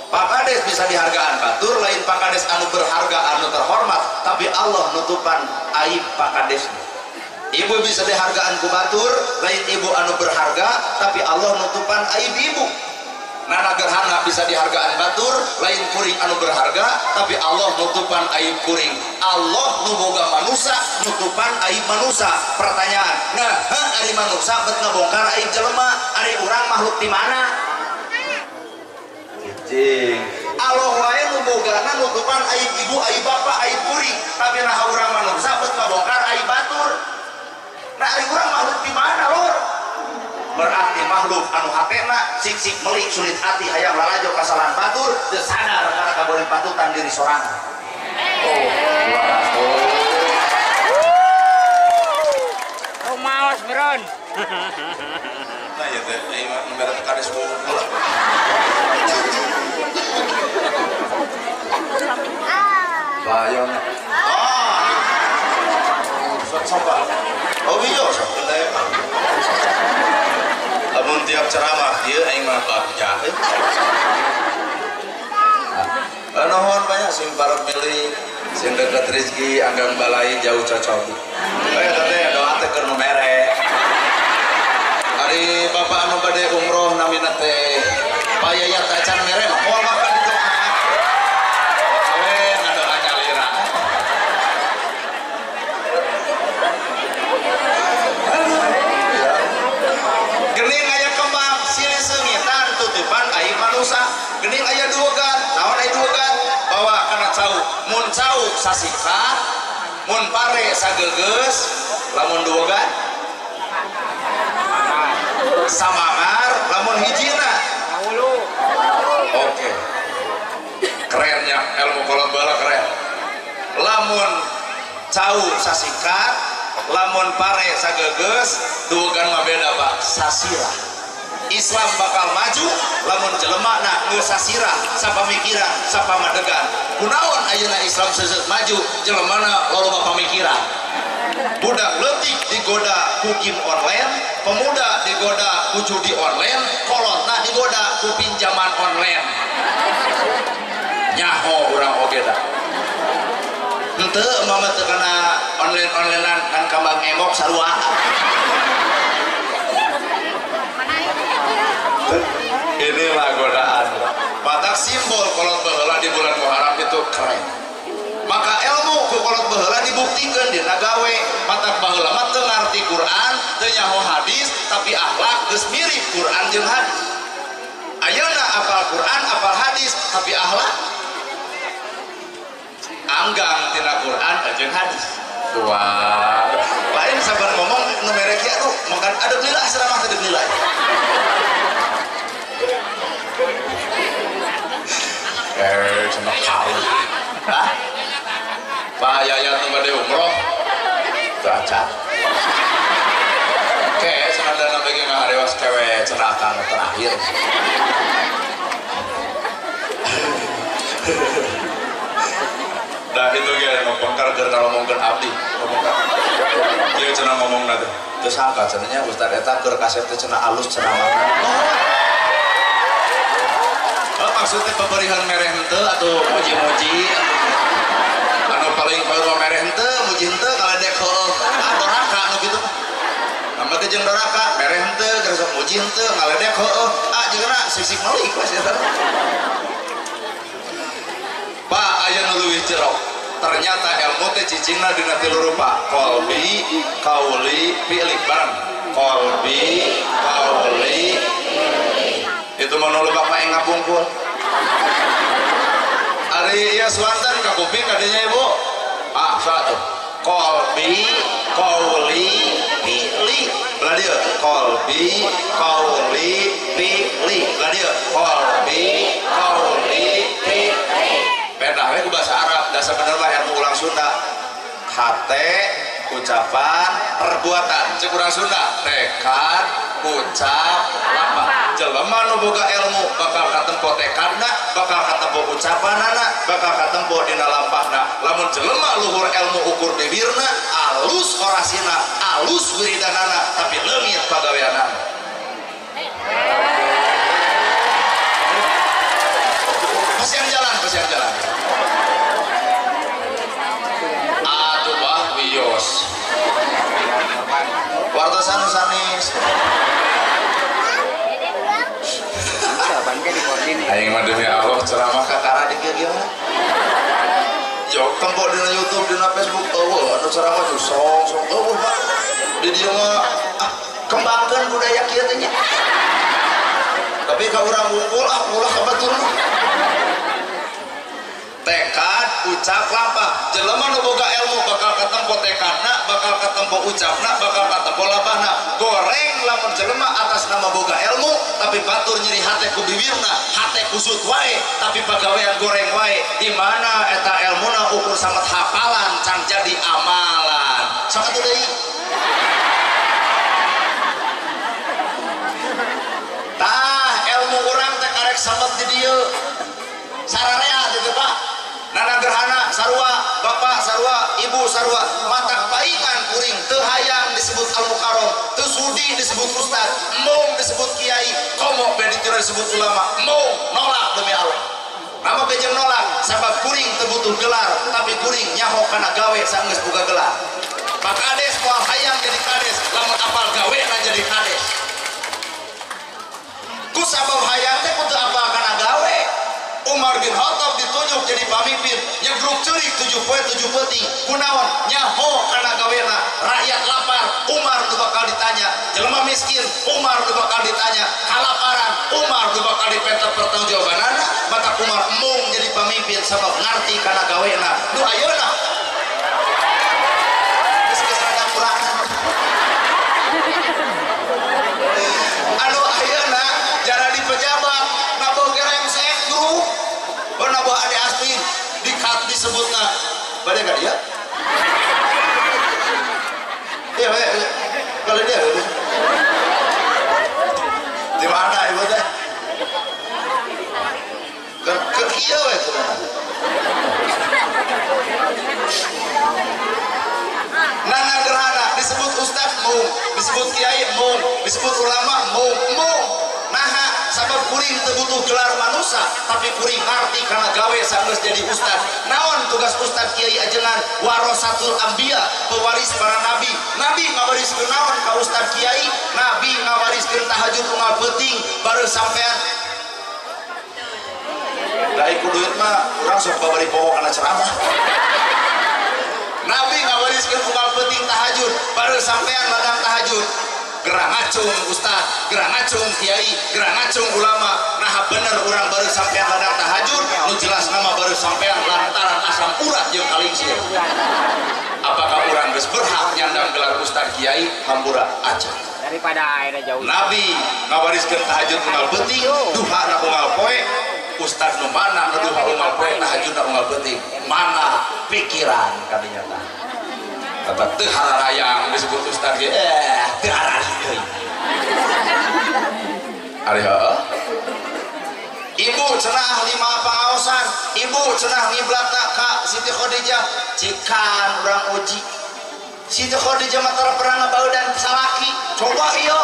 Pak Kades bisa dihargaan batur lain Pak Kades anu berharga anu terhormat tapi Allah nutupan aib Pak Kades. Ibu bisa dihargaan ku batur lain ibu anu berharga tapi Allah nutupan aib ibu. Nana gerhana bisa dihargaan batur lain kuring anu berharga tapi Allah nutupan aib kuring. Allah nu boga manusa nutupan aib manusa. Pertanyaan, nah ari manusa bet ngabongkar aib jelema, ari urang makhluk di mana? Cing. Allah wae nu bogana nutupan aib ibu, aib bapak, aib kuring, tapi nah urang manusa bet ngabongkar aib batur. Nah ari urang makhluk di mana lur? Berarti makhluk anu hatena sik-sik melik sulit hati hayang lalajo kasalahan batur teu sadar karena kaboring patutan diri sorangan. Oh, maos meron. Nah ya teh ieu mah mere kades unggul. Bayang. Ah. Sok coba. Oh iya sok teh. Lamun tiap ceramah ieu aing mah bagja. Nuhun banyak sing parek milih, sing deket rezeki anggang balai jauh cocok. Eta teh doa teh keur nu mere. Ari bapak anu bade umroh namina teh Payayat acan mere mah moal makan didoa. We ngadoa nyalira. Gening aya kembang silih seungitan tutupan aib manusa. Gening aya duogan, naon aya duogan? Bawa kana cau. Mun cau sasikat, mun pare sageugeus, lamun duogan samangar, lamun hijina. Oke. Kerennya ilmu kolot bala keren. Lamun cau sasikat, lamun pare sageugeus, duogan mah beda Pak, sasirah. Islam bakal maju lamun jelema na geus sasirah, sapamikiran, sapamadegan. Kunaon ayeuna Islam seuseut maju, jelemana loba pamikiran. Budak leutik digoda ku game online, pemuda digoda ku judi online, kolotna digoda ku pinjaman online. Nyaho urang oge da. Henteu mama teu kana online-onlinean kan kambang emok sarua. Inilah godaan. Batak simbol kolot baheula di bulan Muharram itu keren. Maka ilmu ku kolot baheula dibuktikan dina gawe. Matak baheula mah teu ngarti Quran, teu nyaho hadis, tapi akhlak geus mirip Quran jeung hadis. Ayeuna apal Quran, apal hadis, tapi akhlak anggang tina Quran jeung hadis. Wah, lain sabar ngomong nu mere kieu aduh, makan adeg lila ceramah teh adeg lila. Cenah kau. Hah? Pak Yayat nu bade umroh. Teu acan. Oke, cenah dana bege ngaharewas kewe cenah akang terakhir. Dah itu ge ngobongkar keur ngomongkeun abdi, ngobongkar. Ieu cenah ngomongna teh. Teu sangka cenah nya ustad eta keur kasep teh cenah alus ceramahna. Oh, maksudnya pemberian mereh henteu atau muji-muji anu paling baru mereh henteu muji henteu kaledek heueuh ah doraka anu kitu mah nama teh jeung doraka mereh henteu geus muji henteu ngaledek heueuh ah jeung sik-sik meuli we eta. Pak aya nu leuwih jero ternyata ilmu teh cicingna dina tilu rupa qalbi kauli fi'li bareng qalbi kauli. Itu mau nolu bapak yang ngapungkul. Ari ya suantan ka kuping kadinya ibu. Ah satu. Qalbi qauli fi'li. Belah dieu. Qalbi qauli fi'li. Belah dieu. Qalbi qauli fi'li. Beda we ku bahasa Arab, dasar bener lah ilmu ulang Sunda. Hate, ucapan, perbuatan. Cek urang Sunda, tekad, ucap, lampah. Jelema nu boga ilmu bakal katempo tekadna, bakal katempo ucapanana, bakal katempo dina lampahna. Lamun jelema luhur ilmu ukur bibirna, alus orasina, alus wiridanana, tapi leungit pagaweanana. Pasian jalan, pasian jalan. Aduh bah wios. Wartosan sanes. Aing mah demi Allah ceramah kakara di kieu gimana? Yo tempo dina YouTube, dina Facebook, eueuh anu ceramah tuh song song eueuh Pak. Di dieu mah ah kembangkeun budaya kieu teh nya. Tapi ka urang wungkul ah ulah ka batur. Tekad, ucap, lampah. Jelema nu boga ilmu bakal katempo tekadna, bakal katempo ucapna, bakal katempo lampahna. Goreng lamun jelema atas nama boga ilmu tapi batur nyeri hate ku bibirna, hate kusut wae, tapi pagawean goreng wae. Di mana eta ilmuna ukur samet hafalan can jadi amalan. Sok atuh deui. Tah ilmu urang teh karek samet di dieu. Sararea gitu Pak. Nana gerhana sarua, bapak sarua, ibu sarua, matak paingan kuring teu hayang disebut al-mukarrom, teu sudi disebut ustad, embung disebut kiai, komo be disebut ulama, embung nolak demi Allah. Nama bejeng nolak sabab kuring teu butuh gelar, tapi kuring nyaho kana gawe sanggeus boga gelar. Pak Kades moal hayang jadi kades, lamun apal gawe na jadi kades. Ku sabab hayang teh kudu apal kana gawe. Umar bin Khattab ditunjuk jadi pamimpin, nyegruk ceurik 7 poe 7 peuting, kunaon nyaho kana gawena, rakyat lapar, Umar nu bakal ditanya, jelema miskin, Umar nu bakal ditanya, kalaparan, Umar nu bakal dipenta pertanggungjawabanana, maka Umar embung jadi pamimpin sabab ngarti kana gawena. Nu ayeuna geus geus rada kurangan. Anu ayeuna jaradi pejabat naboh geremsek grup. Oh naboh ade asli dikat disebutna. Bade ka dia? Iya, kalau dia. Di mana ibu teh? Ke kieu we kumaha. Nana gerhana disebut ustaz mung, disebut kiai mung, disebut ulama mung, mung. Naha sabab kuring teu butuh gelar manusia, tapi kuring ngarti kana gawe sanggeus jadi ustad. Naon tugas ustad kiai ajengan? Warasatul anbiya, pewaris para nabi. Nabi ngawariskeun naon ka ustad kiai? Nabi ngawariskeun tahajud unggal peuting baru sampean. Da iku duit mah urang sok babari poho kana ceramah. Nabi ngawariskeun unggal peuting tahajud baru sampean ladang tahajud. Gerang ngacung ustad, gerang ngacung kiai, gerang ngacung ulama. Nah bener orang baru sampean ladang tahajud, nu jelas nama baru sampean lantaran asam urat jeung kalingsir. Apakah orang geus berhak nyandang gelar ustad kiai? Hampura aja. Daripada airnya jauh. Nabi ngawariskeun tahajud unggal peuting, duha na unggal poe. Ustad nu mana nu duha unggal poe, tahajud na unggal peuting. Mana pikiran kadinya tah. Kata teu hararayang disebut ustad ge, teu harari deui. Ari heueuh. Ibu cenah ahli pangaosan, ibu cenah ngiblatna ka Siti Khadijah, cikan urang uji. Siti Khadijah mah tara pernah ngabaudan salaki, coba ieu.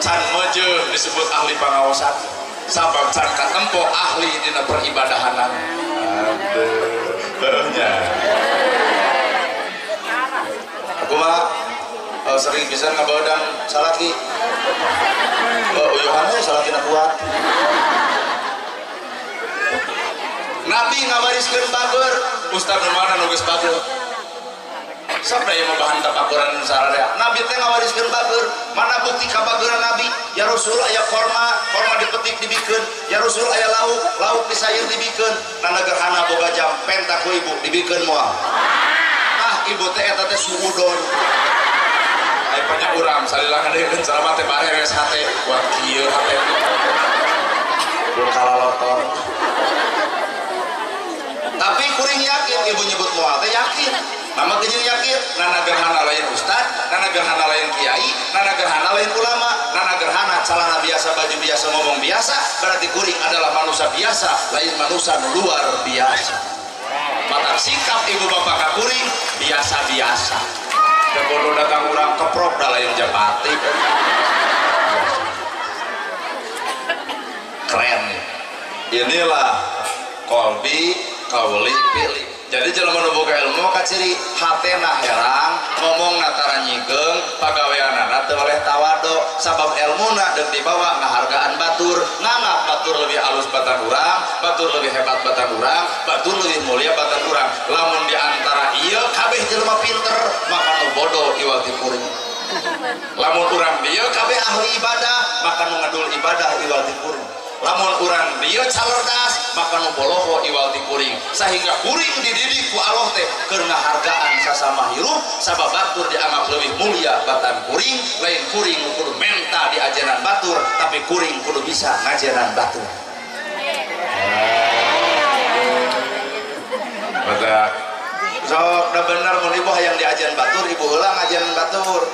Can meujeuh disebut ahli pangaosan, sabab can katempo ahli dina peribadahanan. Aduh. Aku mah sering bisa ngabaudang salaki. Uyuhannya salaki na kuat. Nabi ngawariskeun bager, ustaz nu mana nu geus bager? Sampai ieu mah bahan tapakuran sararea. Nabi teh ngawariskeun bager, mana bukti kabageran Nabi? Ya Rasul aya korma, korma dipetik dibikeun. Ya Rasul aya lauk, lauk disayur dibikeun. Nana gerhana boga jam penta ku ibu dibikeun moal. Ah ibu teh eta teh suudon. Ai panya urang salila ngadeukkeun ceramah teh bareres hate, buat kieu hate. Ku kalalotor. Tapi kuring yakin ibu nyebut moal teh yakin. Nama teh yakin, nana gerhana lain ustad, nana gerhana lain kiai, nana gerhana lain ulama, nana gerhana celana biasa, baju biasa, ngomong biasa, berarti kuring adalah manusia biasa, lain manusia luar biasa. Mata sikap ibu bapak ka kuring biasa-biasa. Da bodoh datang urang keprok da lain japati. Keren. Inilah kolbi kauli pilih. Jadi jelema nu boga ilmu kaciri hatena herang, ngomongna tara nyigeng, pagaweanana teu oleh tawado, sabab elmuna deuk dibawa ngahargaan batur, nganggap batur lebih alus batan urang, batur lebih hebat batan urang, batur lebih mulia batan urang. Lamun di antara ieu kabeh jelema pinter, maka nu bodoh iwal ti kuring. Lamun urang dieu kabeh ahli ibadah, maka nu ngedul ibadah iwal ti kuring. Lamun urang dieu calerdas maka nu boloho iwal ti kuring, sehingga kuring dididik ku Allah teh keur ngahargaan sasama hirup, sabab batur dianggap leuwih mulia batan kuring, lain kuring nu kudu menta diajenan batur, tapi kuring kudu bisa ngajenan batur. Batak sok da bener mun ibu hayang diajenan batur, ibu heula ngajenan batur.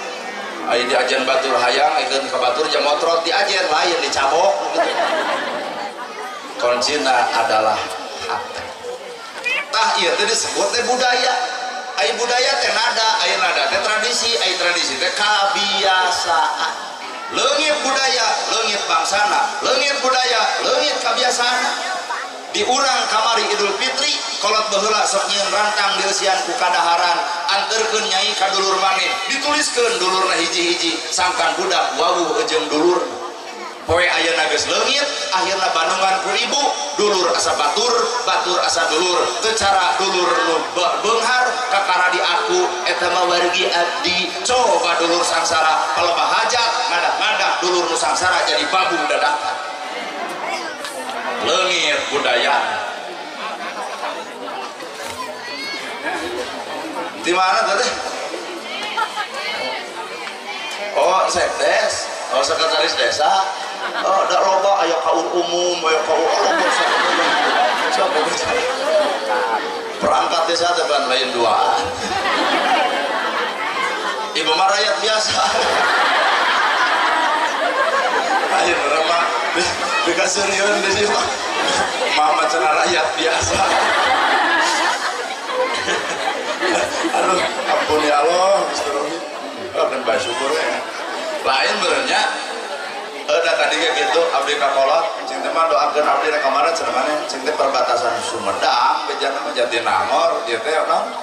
Ayo diajen batur hayang, ikeun ka batur jamotrot diajen lain dicabok gitu. Kuncina adalah hati. Tah ieu teh disebut teh budaya. Ai budaya teh nada, ai nada teh tradisi, ai tradisi teh kabiasaan. Leungit budaya, leungit bangsana, leungit budaya, leungit kabiasaan. Di urang kamari Idul Fitri kolot baheula sok nyieun rantang dieusian ku kadaharan, anterkeun nyai ka dulur maneh, dituliskeun dulurna hiji-hiji, sangkan budak wawuh jeung dulur. Poe ayeuna geus leungit, akhirna bandungan ku ibu, dulur asa batur, batur asa dulur. Teu cara dulur nu beunghar kakara di aku eta mah wargi abdi. Coba dulur sangsara palebah hajat, ngadak-ngadak dulur nu sangsara jadi babu dadakan. Leungit budaya. Di mana tadi? Oh, sekdes, oh sekretaris desa. Oh, da loba aya kaur umum, aya kaur loba siapa perangkat desa teh ban lain duaan. Ibu mah rakyat biasa. Ayo mah dikasurian di sini mama cenah rakyat biasa. Aduh, ampun ya Allah, Mister Romi. Oh, dan baik syukur ya. Lain benernya, udah tadi kayak gitu, abdi kakolot, cing teh mah doakeun abdi rek kamana cenah maneh, cing teh perbatasan Sumedang, bejana mah Jatinangor, ieu teh naon?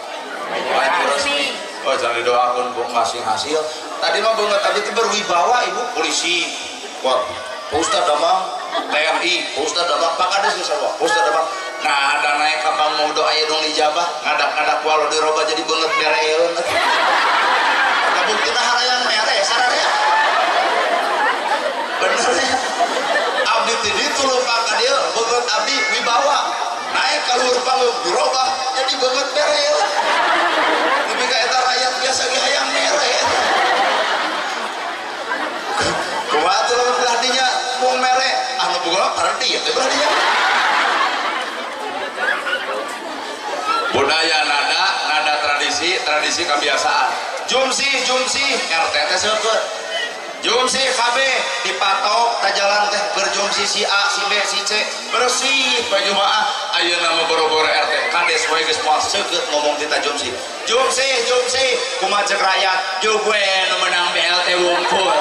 Lain resmi. Oh, jangan didoakeun ku masing hasil. Tadi mah beungeut abdi teh berwibawa ibu polisi. Wah, Pak Ustad Damang, TNI, Pak Ustad Damang, Pak Kades geus sarua, Pak Ustad Damang. Nah, ada naik kapal mau doa aya dong dijabah, ngadak-ngadak walau diroba jadi beungeut bereun. Eta buktina harayang mere sararea. Bener ya. Abdi ti ditu leumpang ka dieu, beungeut abdi wibawa. Naik ka luhur panggung dirobah jadi beungeut bereun. Nepi ka eta rakyat biasa ge hayang mere. Kumaha tuh lamun belah dinya mung mere, anu boga pardi teh belah dinya. Budaya nada, nada tradisi, tradisi kebiasaan. Jumsi, jumsi, RT teh seukeut. Jumsi KB dipatok tajalan teh berjumsi si A, si B, si C, bersih baju maah. Ayeuna mah boro-boro RT, kades we geus moal seukeut ngomong tita jumsi. Jumsi, jumsi, kumaha ceuk rakyat, jeung we nu meunang BLT wungkul.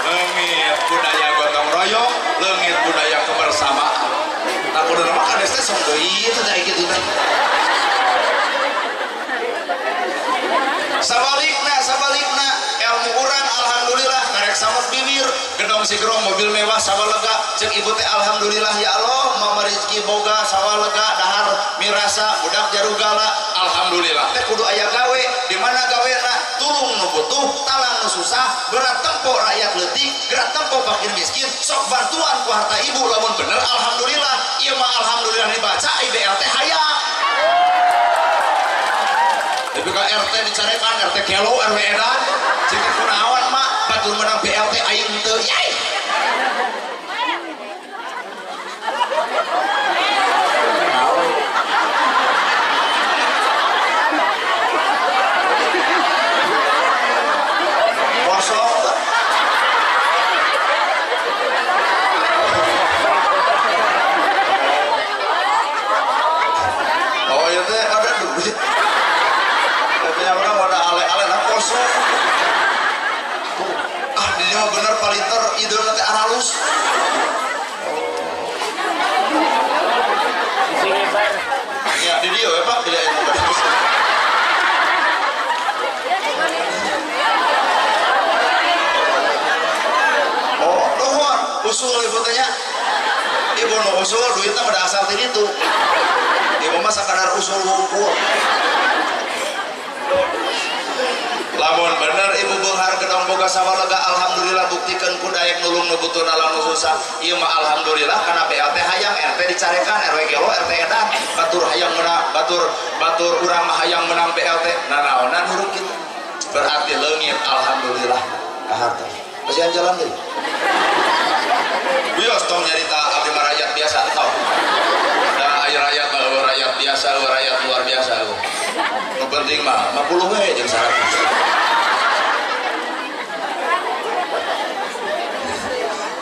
Leungit budaya gotong royong, leungit budaya kebersamaan. Tak kudu mah kades teh sok deui teh kitu teh. Sabalikna, sabalikna ilmu urang alhamdulillah karek samet bibir, gedong sigrong mobil mewah sawalega, ceuk ibu teh alhamdulillah ya Allah, mama rezeki boga sawalega dahar mirasa budak jarugala, alhamdulillah teh kudu aya gawe, di mana gawena tulung nu butuh, talang nu susah, berat tempo rakyat leutik, gerak tempo fakir miskin, sok bantuan ku harta ibu lamun bener alhamdulillah, ieu mah alhamdulillah dibaca IBLT hayang. Tapi ka RT dicarekan, RT kelo, RW edan, jika kunaon mak, batur menang BLT aing teu, yai. mah bener palinter ideuna teh aralus. Ya di dieu we Pak bila anu bagus. Oh, nuhun, usul ibu tanya. Ibu nu usul duitna mah asal ti ditu. Ibu mah sakadar usul wungkul. Lamun bener ibu beunghar gedong boga sawalega alhamdulillah buktikeun ku daek nulung nu butuh dalam nu susah. Ieu mah alhamdulillah kana BLT hayang RT dicarekan RW gelo RT edan batur hayang menang batur batur urang mah hayang menang BLT nanaonan huruf kitu. Berarti leungit alhamdulillah ka harta. Kasihan jalan deui. Wios tong nyarita abdi mah rakyat biasa tong. Da aya rakyat mah rakyat biasa, rakyat luar biasa. Nu penting mah 50 we jeung 100.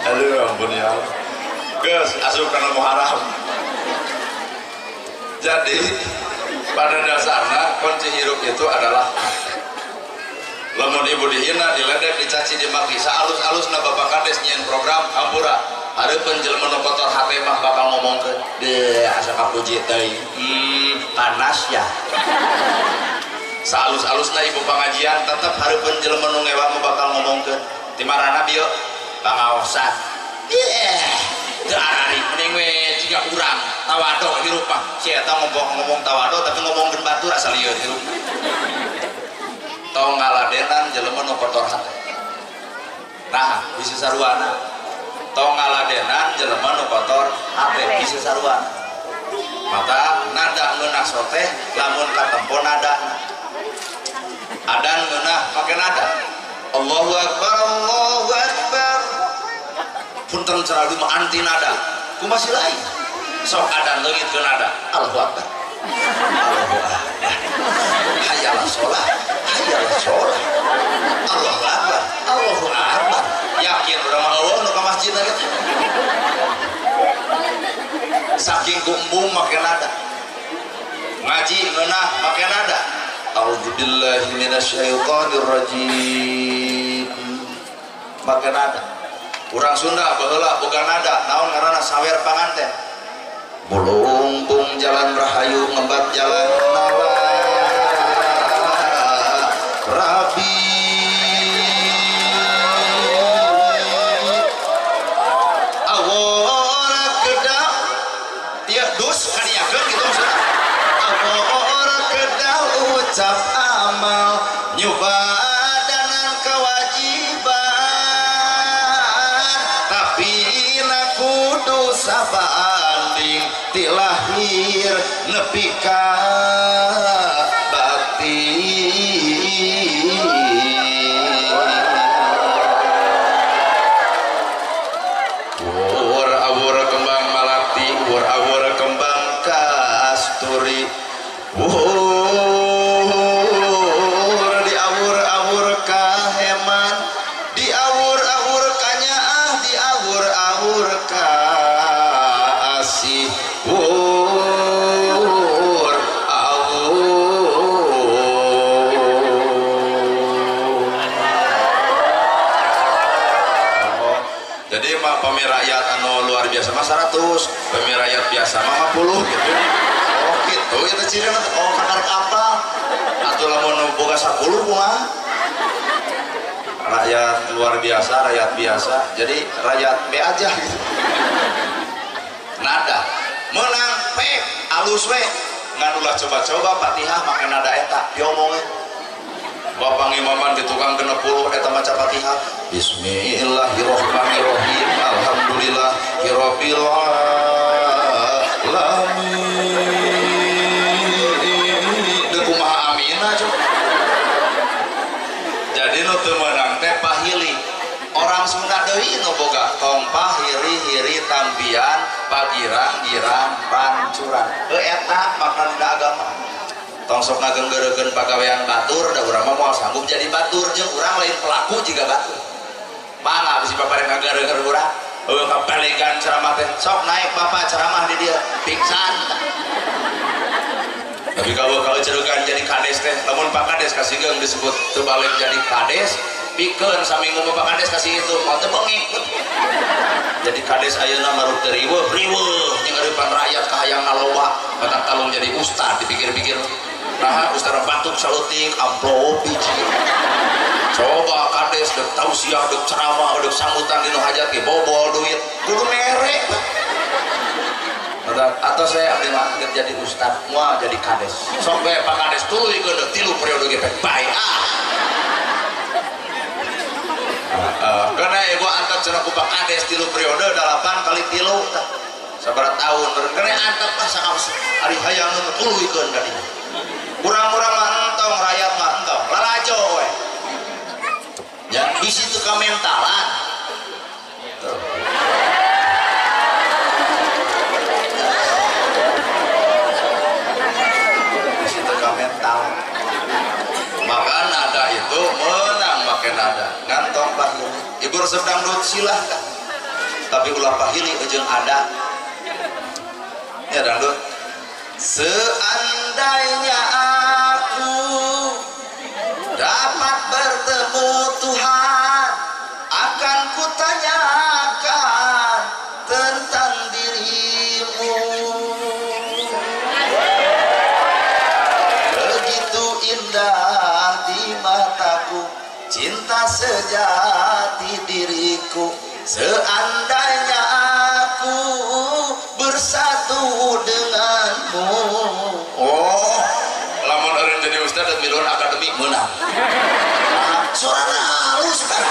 Aduh ampun ya Allah. Geus asup kana muharam. Jadi pada dasarnya kunci hidup itu adalah lamun ibu dihina, diledek, dicaci, dimaki, saalus-alusna Bapak Kades nyieun program hampura. Hareupeun jelema nu kotor hate mah bakal ngomongkeun, "Deuh asa kapuji teuing." Panas ya. Saalus-alusna ibu pengajian tetep hareupeun jelema nu ngewa mah bakal ngomongkeun. Ti marana bieu? Pangaosan. Yeh, teu arari mending we jiga urang tawado hirup mah. Si eta ngomong tawado tapi ngomongkeun batur asa lieur hirup. Tong ngaladenan jelema nu kotor hate. Nah, bisa saruana. Tong ngaladenan jelema nu kotor hate bisa saruana. Maka nada ngeunah soteh lamun katempo nada. Adan ngeunah make nada. Allahu akbar, Allahu akbar. Punten cerah mah anti nada. Kumaha sih lain? Sok adan leungit ke nada. Allahu akbar. Allahu akbar. Hayyalah sholat, hayyalah sholat. Allahu akbar, Allahu akbar. Yakin urang mah eueuh nu ka masjid kitu. Saking kumbung make nada. Ngaji ngeunah make nada. A'udzubillahi minasyaitonir rajim. Make nada. Urang Sunda baheula boga nada, naon ngaranna sawer panganten. Bulungkung jalan rahayu ngebat jalan nawa Rabi awora kedap tiap dus kadiakeun gitu maksudna. Awora kedap ucap amal nyubadanan kewajiban tapi na kudu sabanding ti lahir nepi ka bakti. Wur awur kembang malati, wur awur kembang kasturi, wur diawur-awur kaheman, diawur-awur kanyaah, diawur-awur kaasih, wur awur. Jadi mah pami rakyat anu luar biasa mah 100, pami rakyat biasa mah 50 gitu. Oh gitu, itu cirina oh kakarek apa? Atuh lamun boga 10 kumaha? Rakyat luar biasa, rakyat biasa. Jadi rakyat B aja gitu. Nada menang P alus we ngan ulah coba-coba Fatihah make nada eta diomongin. Bapak ngimaman di tukang 60 eta maca Fatihah. Bismillahirrahmanirrahim. Alhamdulillahirabbil alamin. Deuk kumaha amina coba. Jadi nu teu meunang teh pahili. Orang Sunda deui nu boga tong pahiri hiri tampian pagirang girang pancuran. Heuh eta makna agama. Tong sok ngagenggereukeun pagawean batur da urang mah moal sanggup jadi batur jeung urang lain pelaku jiga batur. Mangga bisi bapak rek ngagereukeun urang. Heuh kabalegan ceramah teh sok naik bapak ceramah di dieu pingsan. Tapi kalau cerukan jadi kades teh lamun Pak Kades kasigeung disebut teu balik jadi kades Pikeun saminggu Bapak Kades kasih itu, mau teu pengikut. Jadi kades ayeuna maruk teu riweuh, riweuh jeung eurepan rakyat kahayang ngaloba, batak talung jadi ustad dipikir-pikir. Nah, ustad batuk salutik, amplop biji. Coba kades dek tausiah, dek ceramah, dek sambutan dinu hajat ge bobol duit, kudu mere. Atau saya abdi mah jadi ustad, moal jadi kades. Sok we Pak Kades tuluykeun deuk 3 periode ge bae ah. Karena ibu antap cenah ku Pak Kades 3 periode 8 kali 3 tah. Sabaraha tahun kena antap lah sakaos ari hayang nu tuluykeun ka dinya. Urang-urang mah entong, rakyat mah entong, lalajo we. Ya, di situ kamentalan. Tuh. Di situ kamental. Maka nada itu menang pakai nada. Ngantong pahili. Ibu resep dangdut silahkan. Tapi ulah pahili ujung ada. Ya dangdut. Seandainya aku dapat bertemu Tuhan, akan kutanyakan tentang dirimu. Begitu indah di mataku, cinta sejati diriku. Seandainya aku bersatu denganmu. Oh, lamun eureun jadi ustad miluan akademik meunang. Suarana halus kan.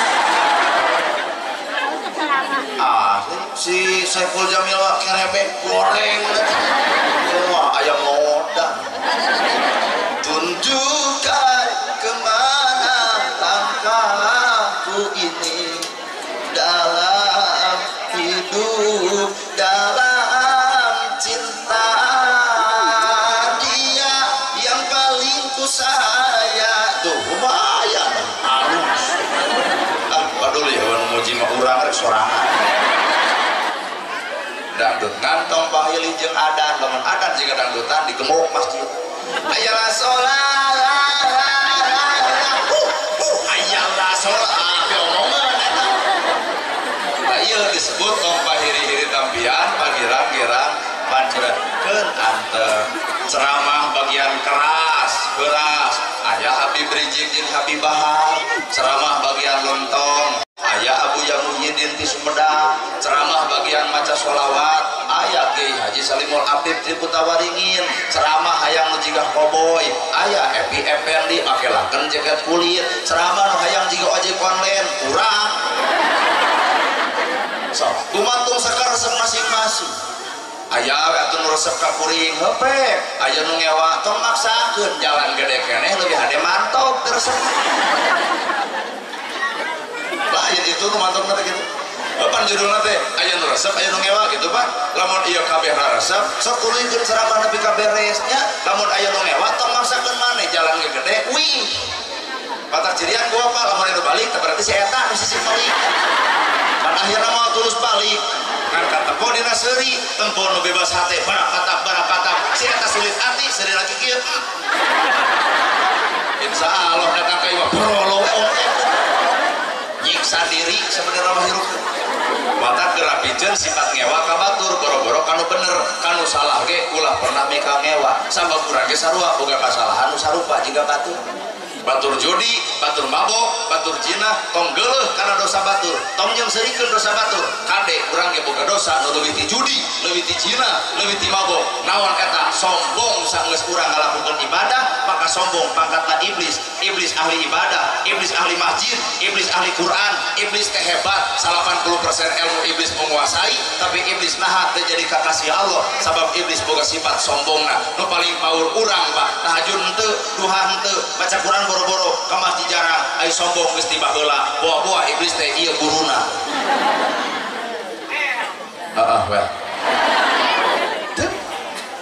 Ah, si Saiful Jamil kerebek goreng semua ayam loda. Tunjukkan kemana langkahku ini dalam hidup, dalam cinta. Dia yang paling ku sayang. Tuh lumayan halus. Ah, padul ya muji mah urang rek sorangan. Dangdut ngantong pahili jeung adan, lamun adan jiga dangdutan digemok masjid. Ayalah sholat, ayalah sholat, omongan eta. Nah, ieu disebut tong pahiri-hiri tampian, pagirang-girang panceretkeun antep. Ceramah bagian keras, beras, aya Habib Rizik jeung Habib Bahar. Ceramah bagian lontong, aya Abu Muhyiddin ti Sumedang. Ceramah bagian maca sholawat, aya Kiai Haji Salimul Afif ti Kutawaringin. Ceramah hayang nu jiga koboy, aya Epi Effendi make laken jaket kulit. Ceramah nu hayang jiga ojek online, kurang. So, gumantung sakaresep masing-masing. Aya atuh nu resep ka kuring heupe, aya nu ngewa tong maksakeun jalan gede keneh leuwih hade mantog teu resep. Lain itu nu mantogna teh kitu. Pan judulna teh aya nu resep aya nu ngewa gitu Pak. Lamun ieu kabeh resep sok tuluykeun ceramah nepi ka beres nya. Lamun aya nu ngewa tong maksakeun maneh jalan ge gede wih. Batak cirian gua Pak lamun itu balik teh berarti si eta nu sisih balik. Pan akhirna moal tulus balik. Ngan katempo dina seuri, tempo nu bebas hate barapatap si eta sulit ati seuri lagi kieu. Insya Allah datang ka ieu brolo nyiksa diri sebenarnya mah hirup. Batak geura piceun sifat ngewa ka batur, boro-boro kanu bener, kanu salah ge ulah pernah mika ngewa. Sabab urang ge sarua boga kasalahan nu sarupa jiga batur. Batur judi, batur mabok, batur jinah, tong geuleuh kana dosa batur, tong nyeungseurikeun dosa batur. Kade urang ge boga dosa nu leuwih ti judi, leuwih ti jinah, leuwih ti mabok. Naon eta? Sombong sanggeus urang ngalakukeun ibadah, maka sombong pangkatna iblis. Iblis ahli ibadah, iblis ahli masjid, iblis ahli Quran, iblis teh hebat, 80% ilmu iblis menguasai, tapi iblis naha teu jadi kakasih Allah sabab iblis boga sifat sombongna. Nu paling paur urang Pak, tahajud henteu, duha henteu, baca Quran boro-boro, ka masjid jarang, ai sombong geus tiba heula. Boa-boa iblis teh ieu guruna. Heeh, well.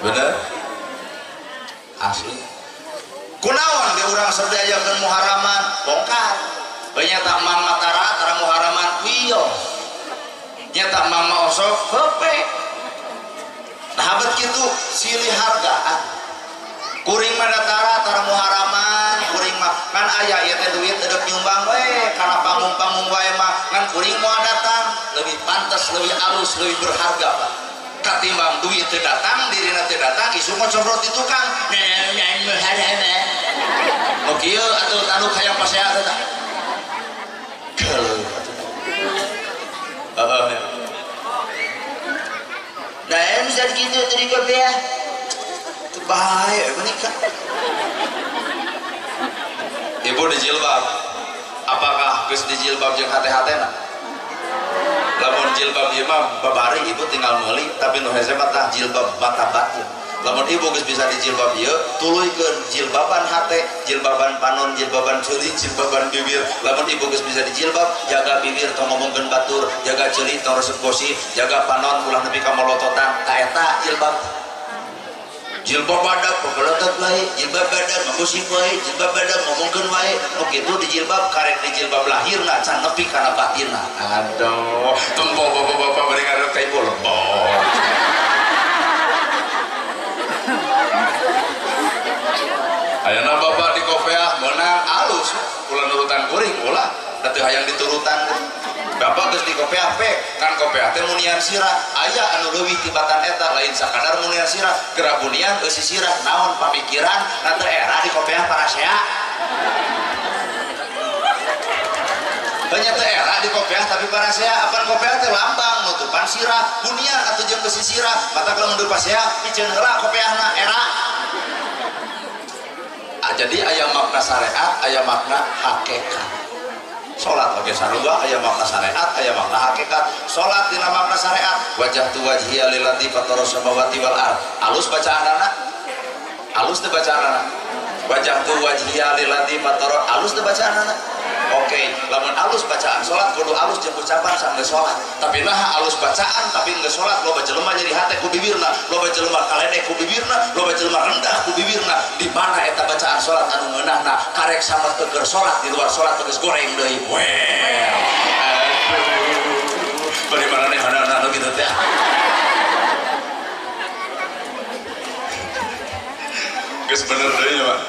Bener? Asli. Kunaon di urang sok diajarkeun muharaman, bongkar. Nyata mang matara tara muharaman wiyo. Nyata mang maosok heupe. Nah habet kitu silih hargaan. Kuring mah datara tara muharaman, kuring mah kan Ngan aya ieu teh duit edep nyumbang we kana panggung-panggung wae mah ngan kuring moal datang, lebih pantas, lebih alus, lebih berharga Pak. Katimbang duit teu datang, dirina teu datang, isuk ngocobrot di tukang. Nu kieu atuh tanduk hayang pasea teh tah. Geuleuh atuh. Heeh. Nah, bisa gitu tadi kopiah. Itu bahaya menikah. Ibu dijilbab. Apakah geus dijilbab jeung hate-hatena? Lamun jilbab ieu mah babari ibu tinggal meuli, tapi nu hese mah tah jilbab mata batin. Lamun ibu geus bisa dijilbab ieu, tuluykeun jilbaban hate, jilbaban panon, jilbaban ceuli, jilbaban bibir. Lamun ibu geus bisa dijilbab, jaga bibir tong ngomongkeun batur, jaga ceuli tong resep gosip, jaga panon ulah nepi ka molototan. Ta eta jilbab. Jilbab badak pokolotot wae, jilbab badak ngagosip wae, jilbab badak ngomongkeun wae. Nu kitu dijilbab karek dijilbab lahirna can nepi kana batinna. Aduh, tempo bapak-bapak bari ngarep ka ibu lebok. Ayeuna bapak di kopeah meunang alus ulah nurutan kuring ulah da teu hayang diturutan. Bapak geus di kopeah pe kan kopeah teh munian sirah aya anu leuwih tibatan eta lain sakadar munian sirah geura bunian eusi sirah naon pamikiran na teu era di kopeah parasea. Banyak teu era di kopeah tapi parasea apan kopeah teh lambang nutupan sirah bunian atuh jeung beusi sirah mata kalau mundur pasea piceun heula kopeahna era. Jadi aya makna syariat, aya makna hakikat. Salat oge sarua aya makna syariat, aya makna hakikat. Salat dina makna syariat, wajhtu wajhiya lilladzi fatara samawati wal ard. Alus bacaanana? Alus teu bacaanana? Wajhtu wajhiya lilladzi fatara, alus teu bacaanana? Oke, lamun alus bacaan salat kudu alus jeung ucapan sanggeus salat. Tapi naha alus bacaan tapi geus salat loba jelema nyeri hate ku bibirna, loba jelema kaledek ku bibirna, loba jelema rendah ku bibirna. Di mana eta bacaan salat anu ngeunahna? Karek samet keur salat di luar salat geus goreng deui. Well. Aduh. Bari maranehna anu kitu teh. Geus bener deui nya, Pak.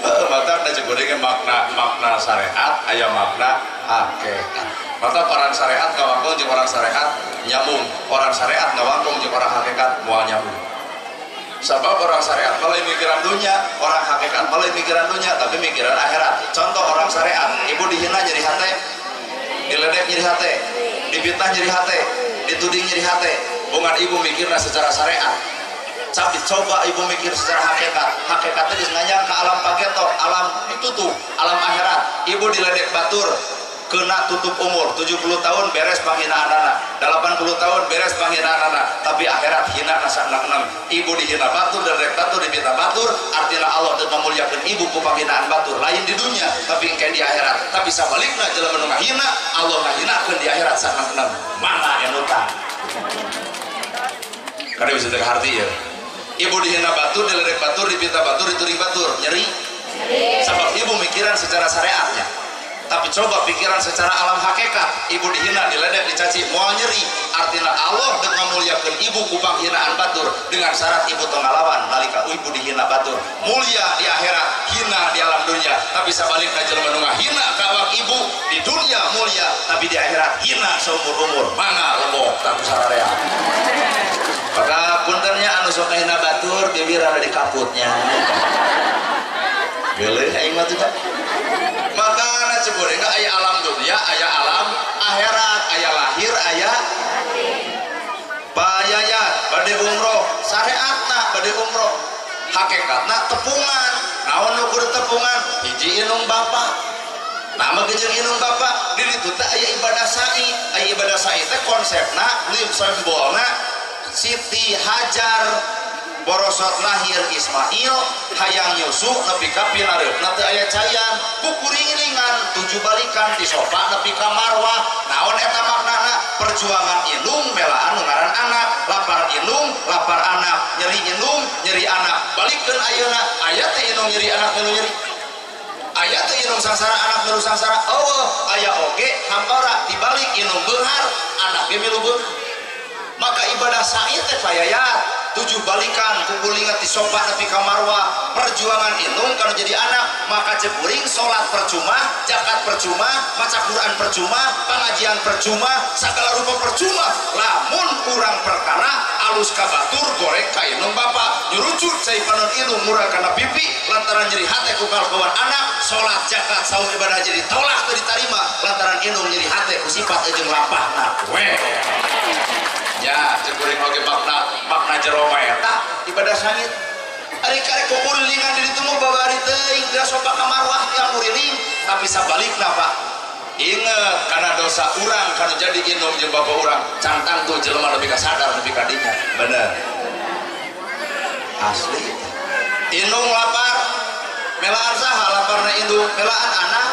Mata da jeung makna makna syariat aya makna hakikat. Mata orang syariat ngawangkong jeung orang syariat nyambung, orang syariat ngawangkong jeung orang hakikat moal nyambung. Sabab orang syariat malah mikiran dunia, orang hakikat malah mikiran dunia tapi mikiran akhirat. Contoh orang syariat, ibu dihina nyeri hate, diledek nyeri hate, dipitnah nyeri hate, dituding nyeri hate. Bungan ibu mikirna secara syariat. Tapi coba ibu mikir secara hakikat, hakikatnya geus nganyang ke alam pageto, alam ditutup, alam akhirat. Ibu diledek batur, kena tutup umur 70 tahun beres penghinaan anak, 80 tahun beres penghinaan anak, tapi akhirat hina nasana enam. Ibu dihina batur, diledek batur, dipitnah batur, artinya Allah dan memuliakan ibu ku penghinaan batur lain di dunia, tapi engke di akhirat. Tapi sabalikna jelema nu ngahina, Allah ngahinakeun di akhirat sana enam. Mana yang utang? Kada bisa terharti ya. Ibu dihina batur, diledek batur, dipitnah batur, dituding batur, nyeri. Sebab ibu mikiran secara syariatnya. Tapi coba pikiran secara alam hakikat, ibu dihina, diledek, dicaci, moal nyeri. Artinya Allah dengan memuliakan ibu ku panghinaan batur dengan syarat ibu tong ngalawan nalika ibu dihina batur. Mulia di akhirat, hina di alam dunia. Tapi sabalikna jelema nu ngahina ka awak ibu di dunia mulia, tapi di akhirat hina seumur-umur. Mangga lebok tah sararea. Maka puntennya anu sok ngahina batur bibir ada di kaputnya. Geuleuh aing mah teh. Makana cek goreng aya alam dunia, aya alam akhirat, aya lahir, aya payayat, bade umroh, syariatna bade umroh. Hakikatna tepungan. Naon nu kudu tepungan? Hiji inung bapa. Nama jeung inung bapa, di ditu teh aya ibadah sa'i. Aya ibadah sa'i teh konsepna, simbolna Siti Hajar borosot lahir Ismail hayang nyusu nepi ka pinareupna teu aya cayan kukurilingan 7 balikan ti sofa nepi ka marwah. Naon eta maknana? Perjuangan indung melaan nu ngaran anak, lapar indung lapar anak, nyeri indung nyeri anak. Balikeun ayeuna aya teh indung nyeri anak milu nyeri, aya teh indung sangsara anak milu sangsara. Eueuh aya oge hampara dibalik indung beunghar anak ge milu beunghar. Maka ibadah sa'i teh payayat 7 balikan kukulingan ti sofa nepi ka marwah, perjuangan indung kana jadi anak. Maka cek kuring salat percuma, zakat percuma, maca Quran percuma, pengajian percuma, segala rupa percuma. Lamun urang perkara alus ka batur goreng ka indung bapa, nyurucut cai panon indung murah kana pipi lantaran nyeri hate ku kalakuan anak, salat, zakat, saum, ibadah jadi tolak teu ditarima lantaran indung nyeri hate ku sifat jeung lampahna. Weh. Ya, cek kuring oge makna jero mah eta ibadah sangit. Ari karek kukurilingan di ditu mah babari teuing geus sopa ka marwah tiang muriling, tapi sabalikna Pak. Ingat karena dosa urang kana jadi indung jeung bapa urang, can tangtu jelema lebih ka sadar lebih ka dinya. Bener. Asli. Indung lapar, melaan saha laparna indung, melaan anak.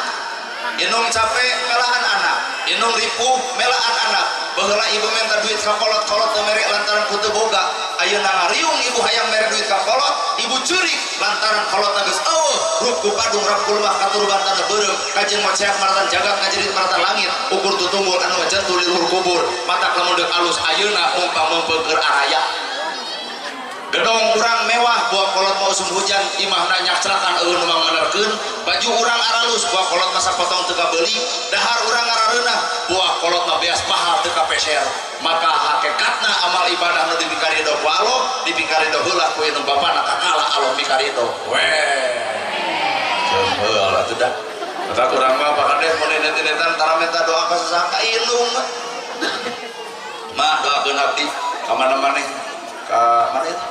Indung capek, melaan anak. Indung ripuh, melaan anak. Baheula ibu minta duit ka kolot-kolot teu mere lantaran ku teu boga. Ayeuna ngariung ibu hayang mere duit ka kolot, ibu ceurik lantaran kolot geus eueuh. Rup ku padung rap ku lemah katurban tanah beureum, kajeun moceak maratan jagat ngajerit maratan langit, ukur tutunggul anu ngajentul di luhur kubur. Matak lamun deuk alus ayeuna mumpang meungpeung araya. Gedong urang mewah buah kolot mah usum hujan imahna nyakclakan eueuh nu mangmenerkeun, baju urang aralus buah kolot masa potong teu kabeuli, dahar urang arareunah buah kolot mah beas mahal teu kapeser. Maka hakikatna amal ibadah nu dipikarido ku Allah, dipikarido heula ku indung bapana kakala Allah mikarido. Weh. Heuh atuh dah. Maka urang mah Pak Kades mun nenek-nenetan tara minta doa ka sasaha ka indung. Mah doakeun abdi ka mana-mana ka mana itu?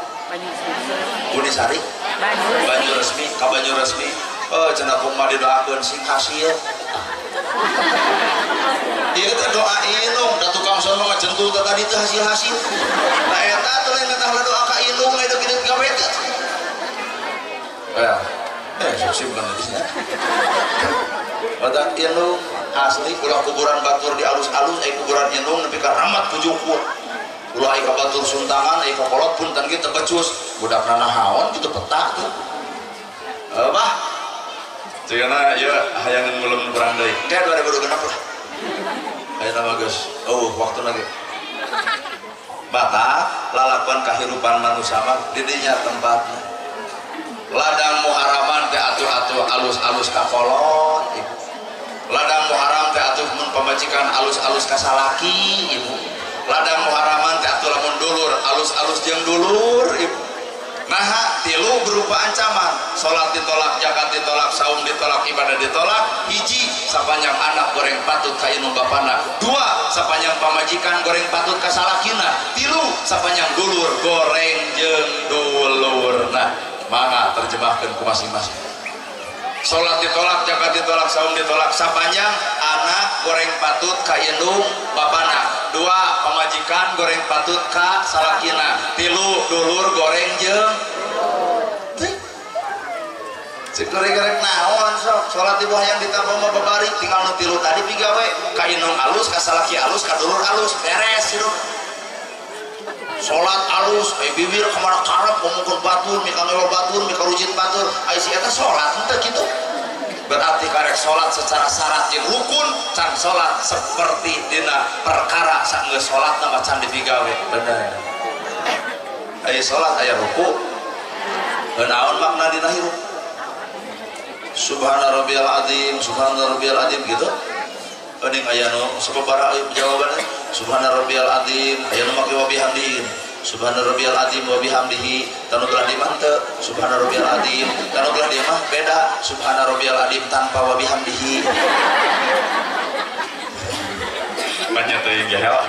Bunisari, Banyu Resmi, ka Banyu Resmi. Oh, cenah kumaha didoakeun sing hasil. Ieu teh doa indung, da tukang sono ngajentul teh tadi teh hasil-hasil. Nah eta teh lain minta doa ka indung lain deuk kieu gawe teh. Ya. Sip kan di sini. Batak indung asli ulah kuburan batur di alus-alus ai kuburan indung nepi ka ramat ku jukut. Ulah ai ka batur suntangan ai ka kolot punten ge teu becus budak nanahaon kitu petak tuh. Bah. Jigana ieu hayangan ngulum kurang deui. Kayak 2026 lah. Ayeuna mah geus eueuh waktuna ge. Maka lalakuan kahirupan manusia mah di dinya tempatna. Ladang muharaman teh atuh-atuh alus-alus ka kolot ibu. Ladang muharam teh atuh mun pamajikan alus-alus ka salaki ibu. Ladang muharaman teh atuh lamun dulur alus-alus jeung dulur ibu. Naha tilu berupa ancaman, salat ditolak, zakat ditolak, saum ditolak, ibadah ditolak. Hiji sapanjang anak goreng patut ka indung bapana. Dua sapanjang pamajikan goreng patut ka salakina. Tilu sapanjang dulur goreng jeung dulurna. Mangga terjemahkeun ku masing-masing. Salat ditolak, zakat ditolak, saum ditolak, sapanjang anak goreng patut ka indung bapana. Dua pamajikan goreng patut ka salakina. Tilu dulur goreng jeung cek goreng naon sok salat ibu hayang ditampa mah babari tinggal nu tilu tadi pigawe ka indung alus, ka salaki alus, ka dulur alus, beres hirup. Salat alus, bibir kemana karep ngomongkeun batur, mika ngewa batur, mika rujit batur, ai si eta salat henteu kitu. Berarti karek salat secara syarat jeung rukun, can salat seperti dina perkara saenggeus salatna mah can dipigawe. Bener. Aya salat aya ruku. Naon makna dina hirup? Subhana rabbiyal azim, subhana rabbiyal azim gitu. Euning aya nu sababaraha jawabanna? Subhana rabbiyal azim, aya nu make wa bihamdihi. Subhana rabbiyal azim wa bihamdihi, tanu belah di mah teu. Subhana rabbiyal azim, tanu belah di mah beda. Subhana rabbiyal azim tanpa wa bihamdihi. Banyak teuing jahel.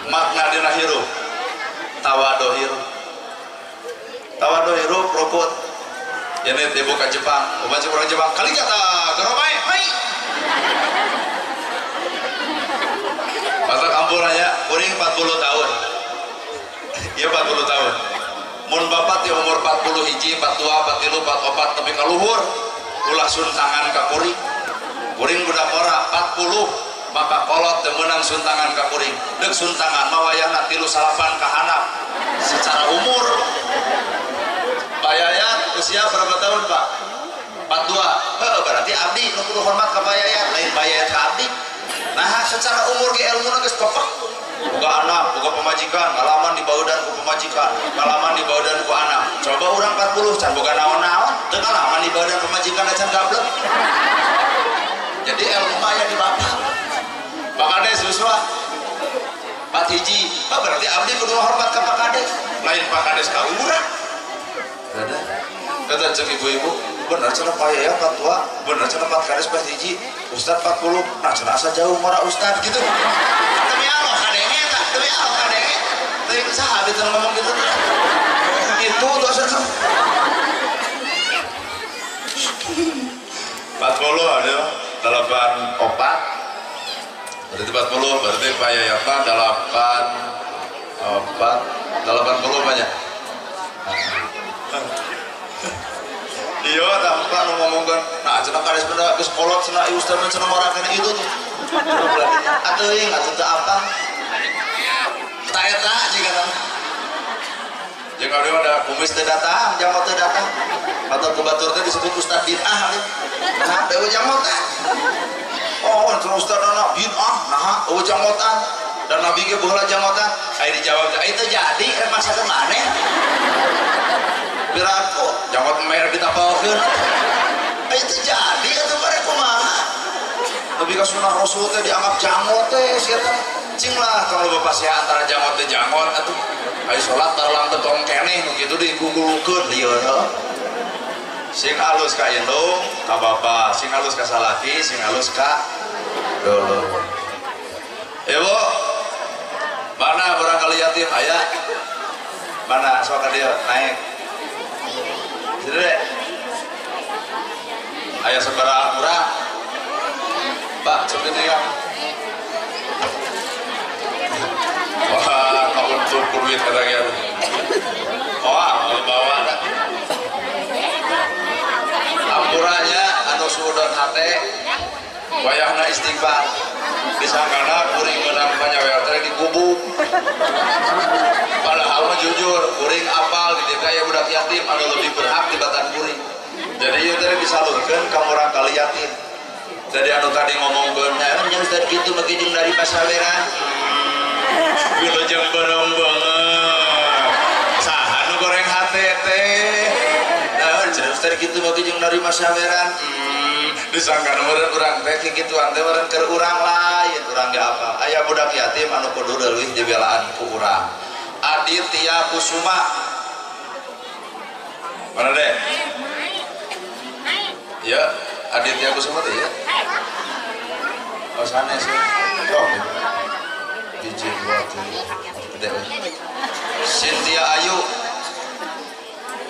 Makna dina hirup tawadu hirup. Tawadu hirup rukut. Ini ibu ka Jepang, umat orang Jepang kali kata geromai, hai. Masa kampurannya kuring 40 tahun. Iya 40 tahun. Mun bapak di umur 40 hiji, 42, 43, 44 tapi kaluhur ulah suntangan ka kuring. Kuring budak ora 40 maka kolot teu meunang suntangan ka kuring. Deuk suntangan mah wayahna 3 salapan ka handap. Secara umur Pak Yayat usia berapa tahun Pak? 42. Heuh, berarti abdi nu kudu hormat ka Pak Yayat, lain Pak Yayat ka abdi. Nah, secara umur ge ilmuna geus pepek. Boga anak, boga pemajikan, ngalaman di baudan ku pemajikan, ngalaman di baudan ku anak. Coba urang 40 can boga naon-naon, teu ngalaman di baudan pemajikan can gablek. Jadi ilmu mah aya di bapak. Pak Kades yuswa 4 hiji, oh, berarti abdi kudu hormat ka Pak Kades. Lain Pak Kades ka urang. Ada. Kata cek ibu-ibu, bener cenah Pak Yaya 42, bener cenah Pak Kades 4 hiji, Ustad 40, nah cenah asa jauh mara Ustad gitu. Demi Allah kadenge eta, demi Allah kadenge. Teuing saha abdi teh ngomong gitu. Itu tuh asa 40 ada 84. Berarti 40, berarti Pak Yaya 84, 80 banyak. Iya, tanpa nu ngomongkeun, nah cenah kades benda geus kolot cenah ieu ustaz cenah morakeun itu tuh. Atuh atuh teu apa. Ta eta jiga tah. Jeung abdi mah da kumis teu datang, janggot teu datang. Atau ku batur teh disebut ustaz bid'ah. Nah, da janggot teh. Oh, cenah ustaz anak bid'ah, nah eueuh janggotan. Dan nabi ge baheula janggotan. Aya dijawab teh, teu jadi rek maksakeun maneh. Biraku janggot merah ditapalkeun. Itu jadi atuh bare kumaha. Lebih ka sunah Rasul teh dianggap janggot teh sia teh. Cing lah kalau bapak sia antara janggot teh janggot atuh. Ayo salat barlang teh tong keneh nu kitu digugulukeun lieur heuh. Sing alus ka indung ka bapa, sing alus ka salaki, sing alus ka dulur. Ibu, mana barangkali yatim aya? Mana sok ka dieu naik. Sini deh. Ayah sabaraha kurang? Pak, coba ya. Wah, kau untuk duit kata gitu. Wah, mau bawa dah. Ampuranya anu suudon hate, wayahna istighfar. Disangkana kuring meunang panyawer teh digubuk. Padahal mah jujur, kuring apal di deka ya budak yatim anu lebih berhak tibatan kuring. Jadi ieu teh disalurkeun ka murang kali yatim. Jadi anu tadi ngomongkeun, nya ustaz kitu bagi jeung dari pasaweran. Wilujeng beureum banget. Saha nu goreng hate teh? Nah, ustaz kitu bagi jeung dari pasaweran. Disangka meureun urang teh kikituan teh meureun keur urang lain, urang ge apa? Aya budak yatim anu kudu leuwih dibelaan ku urang. Aditya Kusuma. Mana deh? Ya, Aditya Kusuma teh ya. Oh, sanes. Oh. Hiji dua tilu. Gede. Cynthia Ayu.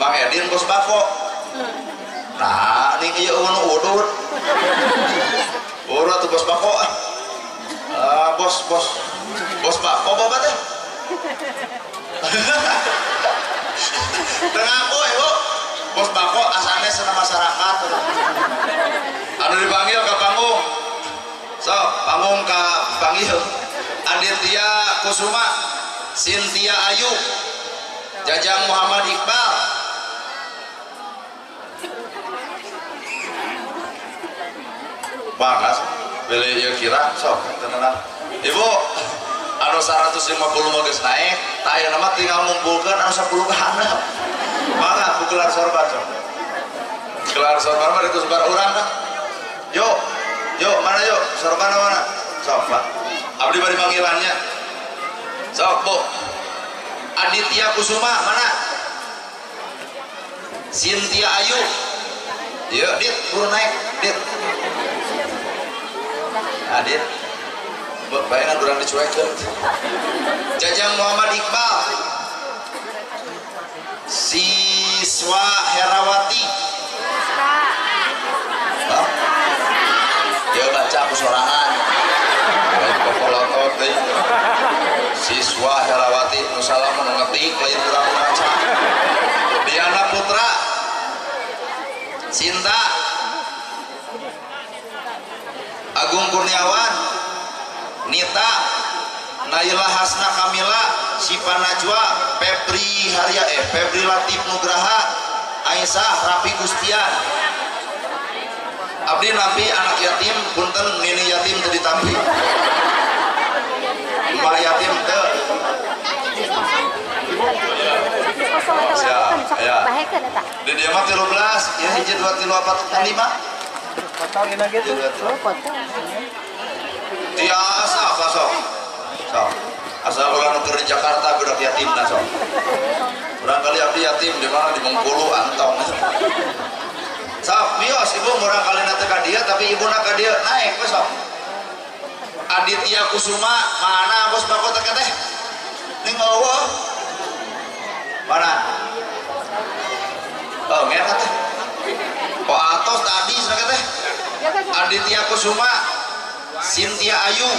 Bang Edin bos bako. Nah, ning ieu nu udud. Urut tuh bos bako. Ah, bos. Bos bako bapak teh. Tengah aku ibu. Bos bako asane sana masyarakat. Anu dipanggil ke panggung. Sok, panggung ka panggil. Aditya Kusuma, Cynthia Ayu, Jajang Muhammad Iqbal. Bagas, beli ieu kira sok tenang. Ibu, anu 150 mah geus naik, tah ayeuna mah tinggal ngumpulkeun anu 10 ka handap. Mangga ku gelar sorban sok. Gelar sorban mah itu sebar urang kan. Yuk, yuk mana yuk? Sorban mana? Sok, Pak. Abdi bari panggilannya. Sok, Bu. Aditya Kusuma mana? Cynthia Ayu. Yuk, Dit, buru naik, Dit. Adit. Bayangan urang dicuekeun. Jajang Muhammad Iqbal. Siswa Herawati. Hah? Dia baca aku sorangan. Baik popolotot deui. Siswa Herawati nu salah mun ngetik lain urang maca. Diana Putra. Cinta. Agung Kurniawan. Nita, Naila Hasna Kamila, Sipa Najwa, Febri Harya, Febri Latif Nugraha, Aisyah Rapi Gustian. Abdi nampi anak yatim, punten nini yatim teu ditampi. Emak yatim teh Kosong eta urang sok bahekeun eta. Di dieu mah 13, ieu 1 2 3 4 5. Potong dina kitu. Oh, potong. Tiasa apa sok? Sok. Asal urang nu keur di Jakarta budak yatimna sok. Urang kali abdi yatim di mana di Bengkulu Antong. Sok mios ibu murang kali teh ka dieu tapi ibuna ka dieu naik we sok. Aditya Kusuma mana bos bakota teh? Ning eueuh. Mana? Oh, ngeta teh. Oh, atos tadi cenah teh. Aditya Kusuma, Cynthia Ayu.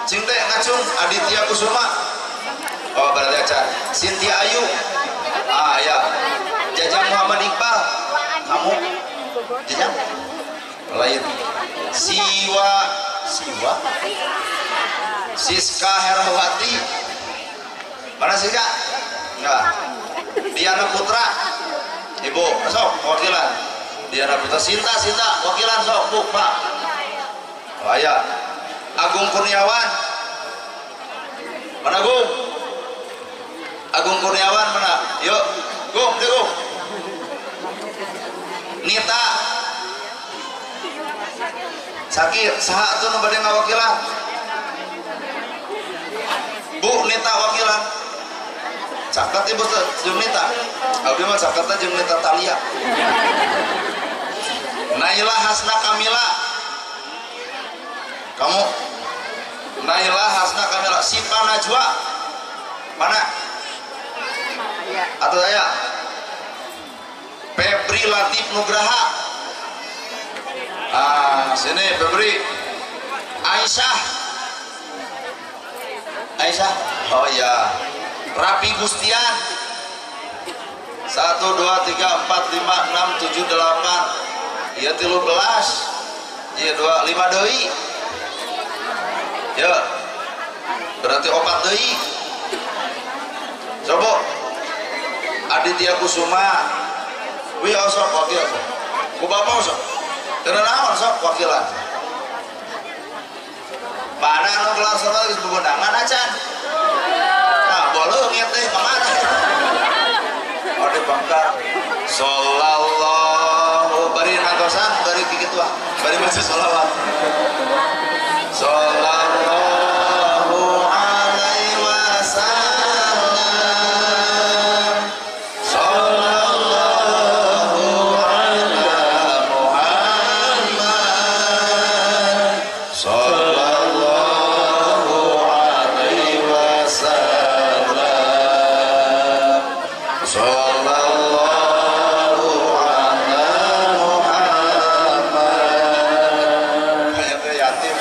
Cing teh ngacung Aditya Kusuma. Oh, berarti acan. Cynthia Ayu. Ah, ya. Jajang Muhammad Iqbal. Kamu? Jajang? Lain. Siwa, Siwa. Siska Herawati. Mana Siska? Enggak. Diana Putra. Ibu, sok wakilan. Diana Putra, Sinta, Sinta, wakilan sok, Bu, Pak. Oh, ya. Agung Kurniawan. Mana Agung? Agung Kurniawan mana? Yuk, Gung, Gung. Nita. Sakit, saha atuh nu bade ngawakilan? Bu, Nita wakilan. Caket ibu jeung Nita. Abdi mah caketna jeung Nita Thalia. Naila Hasna Kamila. Kamu Naila Hasna Kamila, Sipa Najwa. Mana? Atau saya? Febri Latif Nugraha. Ah, sini Febri. Aisyah. Aisyah. Oh ya. Rapi Gustian. 1 2 3 4 5 6 7 8. Iya 13. Iya 2 5 deui. Ya. Berarti 4 deui. Coba Aditya Kusuma. Wih osok wakil sok. Ku bapak sok. Karena naon sok wakilan. Mana anu kelar salat geus bebendangan acan. Nah, boleh ngiat teh ka mana? Oh, di bangka. Sallallahu bari ngantosan bari kitu ah. Bari maca sholawat. Sallallahu alaihi wasallam. Sallallahu ala Muhammad. Sallallahu alaihi wasallam. Sallallahu ala Muhammad. Kayak teh yatim.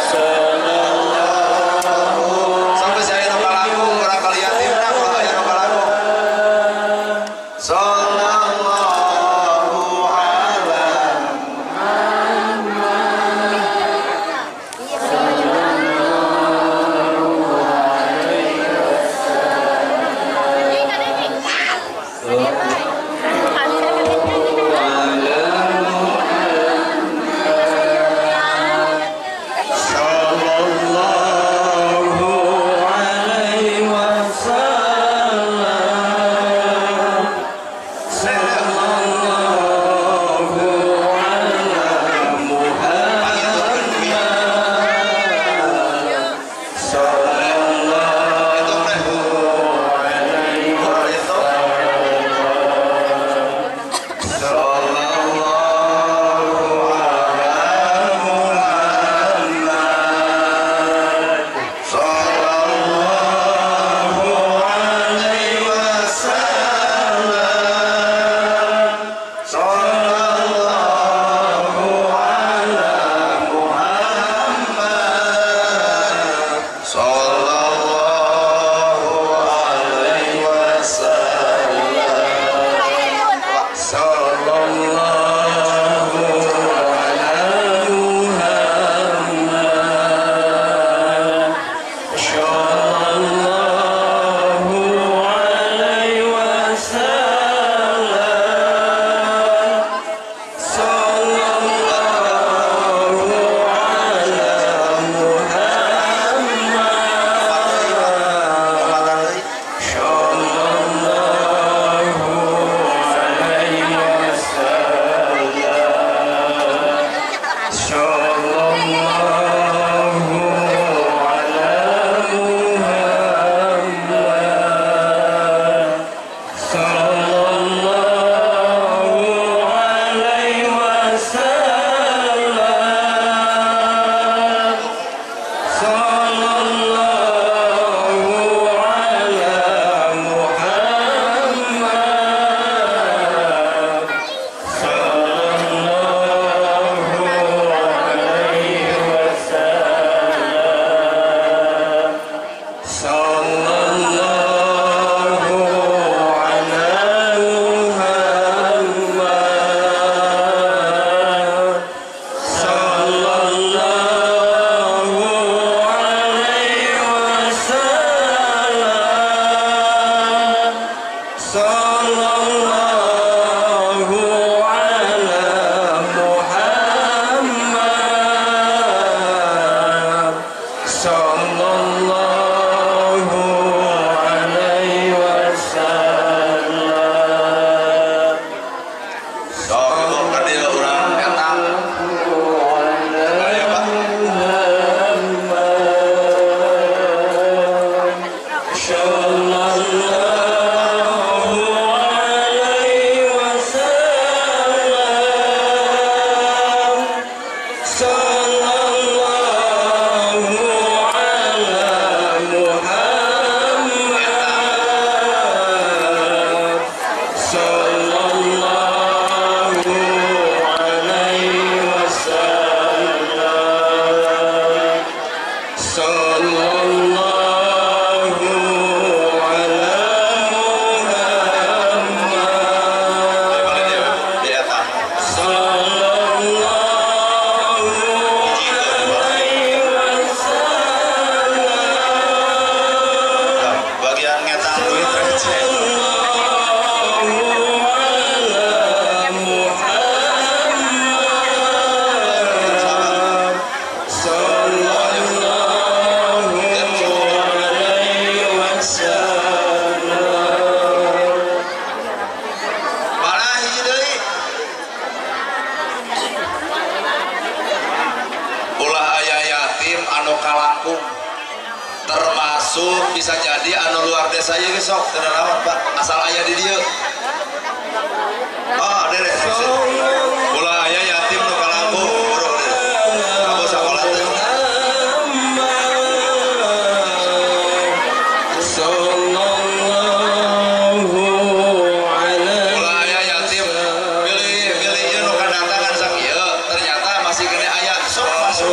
anu kalangkung termasuk bisa jadi anu luar desa ieu ge sok teu naon Pak asal aya di dieu. Oh dere ulah aya yatim nu kalangkung bro dere kamu sakola teh. Ulah aya yatim pilih pilih ieu nu kadatangan sakieu ternyata masih kene aya sok masuk.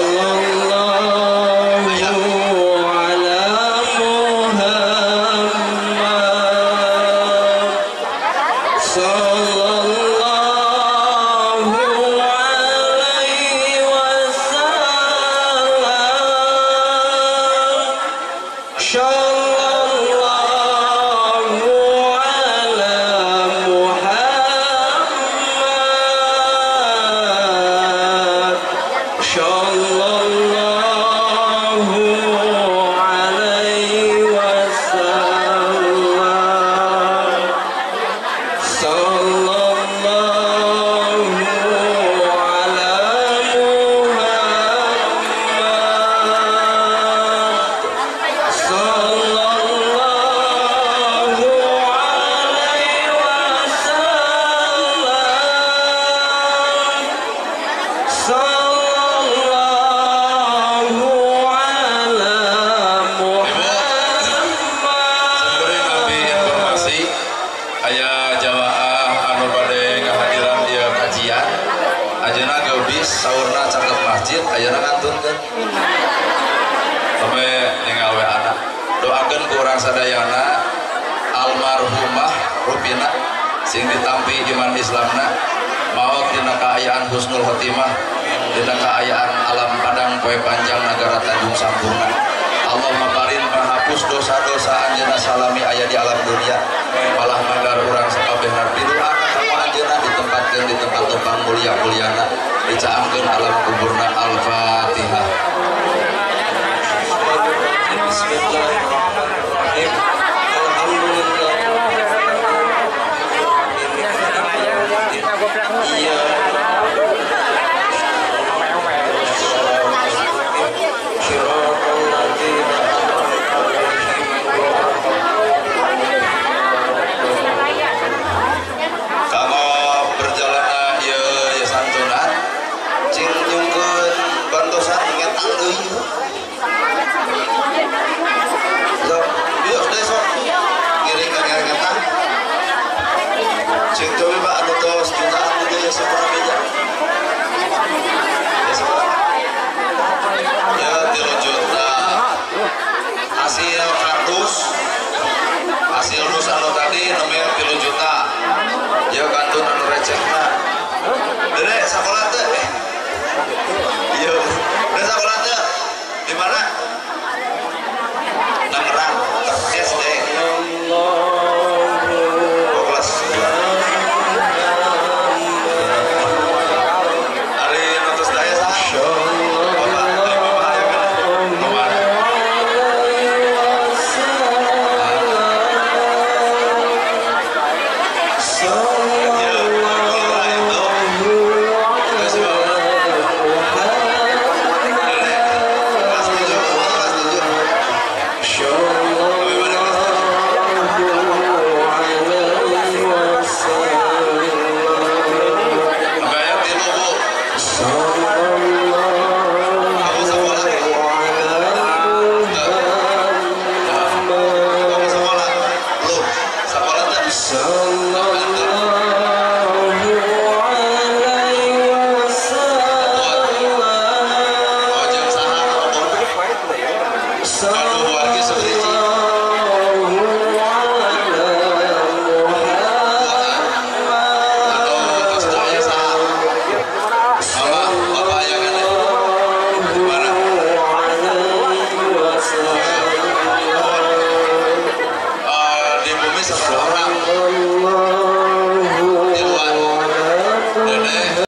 Saurna caket masjid ayeuna ngantunkeun sampe ninggal we anak doakeun ku urang sadayana almarhumah Rupina sing ditampi iman Islamna maot dina kaayaan husnul khotimah dina kaayaan alam padang poe panjang nagara Tanjung Sampurna. Allahumma barin menghapus dosa-dosa anjeunna salami aya di alam dunia malah manggar urang sakabehna pidu'a ka anjeunna ditempatkeun di tempat topang mulia-muliana dicaangkeun alam kuburna. Al-Fatihah. Bismillahirrahmanirrahim.